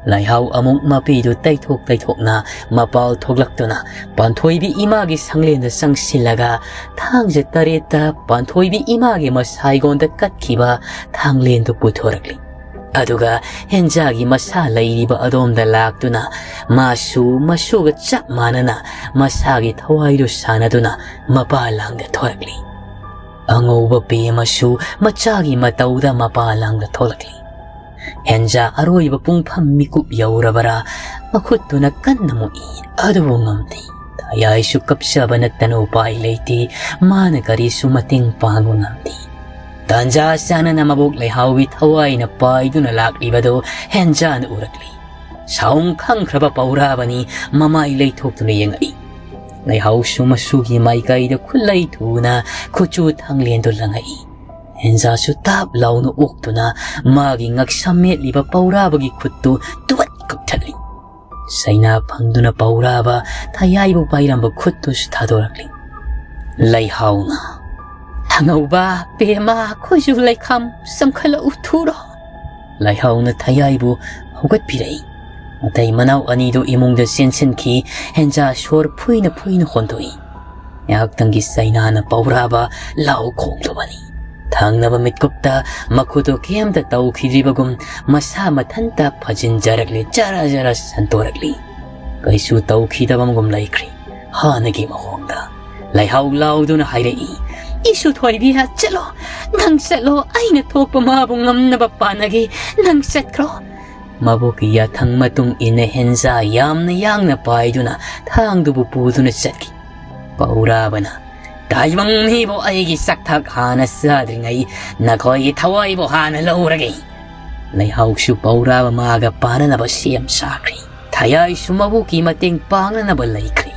ꯂꯩꯍꯥꯎ ꯑꯃꯨꯛ ꯃꯄꯤꯗꯨ ꯇꯩꯊꯣꯛ ꯇꯩꯊꯣꯛꯅ ꯃꯄꯥꯜ ꯊꯣꯛꯂꯛꯇꯨꯅ ꯄꯥꯟꯊꯣꯏꯕꯤ ꯏꯃꯥꯒꯤ ꯁꯪꯂꯦꯟꯗ ꯆꯪꯁꯤꯜꯂꯒ ꯊꯥꯡꯖ ꯇꯔꯦꯠꯇ ꯄꯥꯟꯊꯣꯏꯕꯤ ꯏꯃꯥꯒꯤ ꯃꯁꯥꯏꯒꯣꯟꯗ ꯀꯠꯈꯤꯕ ꯊꯥꯡꯂꯦꯟꯗꯨ ꯄꯨꯊꯣꯔꯛꯂꯤ꯫ ꯑꯗꯨꯒ ꯍꯦꯟꯖꯥꯒꯤ ꯃꯁꯥ ꯂꯩꯔꯤꯕ ꯑꯗꯣꯝꯗ ꯂꯥꯛꯇꯨꯅ ꯃꯥꯁꯨ ꯃꯁꯨꯒ ꯆꯞ ꯃꯥꯟꯅꯅ ꯃꯁꯥꯒꯤ ꯊꯋꯥꯏꯗꯨ ꯁꯥꯟꯅꯗꯨꯅ ꯃꯄꯥ ꯂꯥꯡꯗ ꯊꯣꯔꯛꯂꯤ꯫ ꯑꯉꯧꯕ ꯄꯦꯃꯁꯨ ꯃꯆꯥꯒꯤ ꯃꯇꯧꯗ ꯃꯄꯥ ꯂꯥꯡꯗ ꯊꯣꯛꯂꯛꯂꯤ꯫ ꯍꯦꯟꯖꯥ ꯑꯔꯣꯏꯕ ꯄꯨꯡꯐꯝ ꯃꯤꯀꯨꯞ ꯌꯧꯔꯕꯔꯥ ꯃꯈꯨꯠꯇꯨꯅ ꯀꯟꯅ ꯃꯨꯛꯏ, ꯑꯗꯨꯕꯨ ꯉꯝꯗꯦ꯫ ꯊꯌꯥꯏꯁꯨ ꯀꯞꯆꯕ ꯅꯠꯇꯅ ꯎꯄꯥꯏ ꯂꯩꯇꯦ꯫ ꯃꯥꯅ ꯀꯔꯤꯁꯨ ꯃꯇꯦꯡ ꯄꯥꯡꯕ ꯉꯝꯗꯦ꯫ ꯇꯥꯟꯖꯥ ꯆꯥꯅꯅ ꯃꯕꯣꯛ ꯂꯩꯍꯥꯎꯒꯤ ꯊꯋꯥꯏꯅ ꯄꯥꯏꯗꯨꯅ ꯂꯥꯛꯂꯤꯕꯗꯨ ꯍꯦꯟꯖꯥꯅ ꯎꯔꯛꯂꯤ꯫ ꯁꯥꯎꯝ ꯈꯪꯈ꯭ꯔꯕ ꯄꯧꯔꯥꯕꯅꯤ ꯃꯃꯥꯏ ꯂꯩꯊꯣꯛꯇꯨꯅ ꯌꯦꯡꯉꯛꯏ꯫ ꯂꯩꯍꯥꯎꯁꯨ ꯃꯁꯨꯒꯤ ꯃꯥꯏꯀꯩꯗ ꯈꯨꯠꯂꯩ ꯊꯨꯅ ꯈꯨꯠꯆꯨ ꯊꯥꯡꯂꯦꯟꯗꯨ ꯂꯪꯉꯛꯏ꯫ ꯍꯦꯟꯖꯥꯁꯨ ꯇꯥꯞ ꯂꯥꯎꯅ ꯑꯣꯛꯇꯨꯅ ꯃꯥꯒꯤ ꯉꯛꯁꯝ ꯃꯦꯠꯂꯤꯕ ꯄꯧꯔꯥꯕꯒꯤ ꯈꯨꯠꯇꯨ ꯇꯨꯋꯠ ꯀꯛꯊꯠꯂꯤ꯫ ꯆꯩꯅꯥ ꯐꯪꯗꯨꯅ ꯄꯧꯔꯥꯕ ꯊꯌꯥꯏꯕꯨ ꯄꯥꯏꯔꯝꯕ ꯈꯨꯠꯇꯨꯁꯨ ꯊꯥꯗꯣꯔꯛꯂꯤ꯫ ꯂꯩꯍꯥꯎꯅ, "ꯑꯉꯧꯕ, ꯄꯦꯃ, ꯈꯨꯖꯨ ꯂꯩꯈꯥꯝ ꯆꯪꯈꯠꯂꯛꯎ ꯊꯨꯔꯣ꯫ ꯂꯩꯍꯥꯎꯅ ꯊꯌꯥꯏꯕꯨ ꯍꯧꯒꯠꯄꯤꯔꯛꯏ꯫ ꯃꯇꯩ ꯃꯅꯥꯎ ꯑꯅꯤꯗꯨ ꯏꯃꯨꯡꯗ ꯆꯦꯟꯁꯤꯟꯈꯤ꯫ ꯍꯦꯟꯖꯥ ꯁꯣꯔ ꯐꯨꯏꯅ ꯐꯨꯏꯅ ꯍꯣꯟꯗꯣꯛꯏ꯫ ꯉꯥꯏꯍꯥꯛꯇꯪꯒꯤ ꯆꯩꯅꯥꯅ ꯄꯧꯔꯥꯕ ꯂꯥꯎ ꯈꯣꯡꯂꯨꯕꯅꯤ꯫ ꯊꯪꯅꯕ ꯃꯤꯠꯀꯨꯞꯇ ꯃꯈꯨꯠꯇꯨ ꯀꯩꯝꯇ ꯇꯧꯈꯤꯗ꯭ꯔꯤꯕꯒꯨꯝ ꯃꯁꯥ ꯃꯊꯟꯇ ꯐꯖꯤꯟꯖꯔꯛꯂꯤ, ꯖꯔ ꯖꯔ ꯁꯟꯇꯣꯔꯛꯂꯤ꯫ ꯀꯩꯁꯨ ꯇꯧꯈꯤꯗꯕꯒꯨꯝ ꯂꯩꯈ꯭ꯔꯤ꯫ ꯍꯥꯟꯅꯒꯤ ꯃꯑꯣꯡꯗ ꯂꯩꯍꯥꯎ ꯂꯥꯎꯗꯨꯅ ꯍꯥꯏꯔꯛꯏ, "ꯏꯁꯨ ꯊꯣꯏꯕꯤ, ꯆꯠꯂꯣ, ꯅꯪ ꯆꯠꯂꯣ, ꯑꯩꯅ ꯊꯣꯛꯄ ꯃꯥꯕꯨ ꯉꯝꯅꯕ ꯄꯥꯟꯅꯒꯦ, ꯅꯪ ꯆꯠꯈ꯭ꯔꯣ"꯫ ꯃꯕꯣꯛꯀꯤ ꯌꯥꯊꯪ ꯃꯇꯨꯡ ꯏꯟꯅ ꯍꯦꯟꯖꯥ ꯌꯥꯝꯅ ꯌꯥꯡꯅ ꯄꯥꯏꯗꯨꯅ ꯊꯥꯡꯗꯨꯕꯨ ꯄꯨꯗꯨꯅ ꯆꯠꯈꯤ꯫ ꯄꯧꯔꯥꯕꯅ, "ꯇꯥꯏꯕꯪ ꯃꯤꯕꯨ ꯑꯩꯒꯤ ꯆꯥꯛꯊꯛ ꯍꯥꯟꯅ ꯆꯥꯗ꯭ꯔꯤꯉꯩ ꯅꯈꯣꯏꯒꯤ ꯊꯋꯥꯏꯕꯨ ꯍꯥꯟꯅ ꯂꯧꯔꯒꯦ"꯫ ꯂꯩꯍꯥꯎꯁꯨ ꯄꯧꯔꯥꯕ ꯃꯥꯒ ꯄꯥꯅꯅꯕ ꯁꯦꯝ ꯁꯥꯈ꯭ꯔꯤ꯫ ꯊꯌꯥꯏꯁꯨ ꯃꯕꯣꯛꯀꯤ ꯃꯇꯦꯡ ꯄꯥꯡꯅꯅꯕ ꯂꯩꯈ꯭ꯔꯤ꯫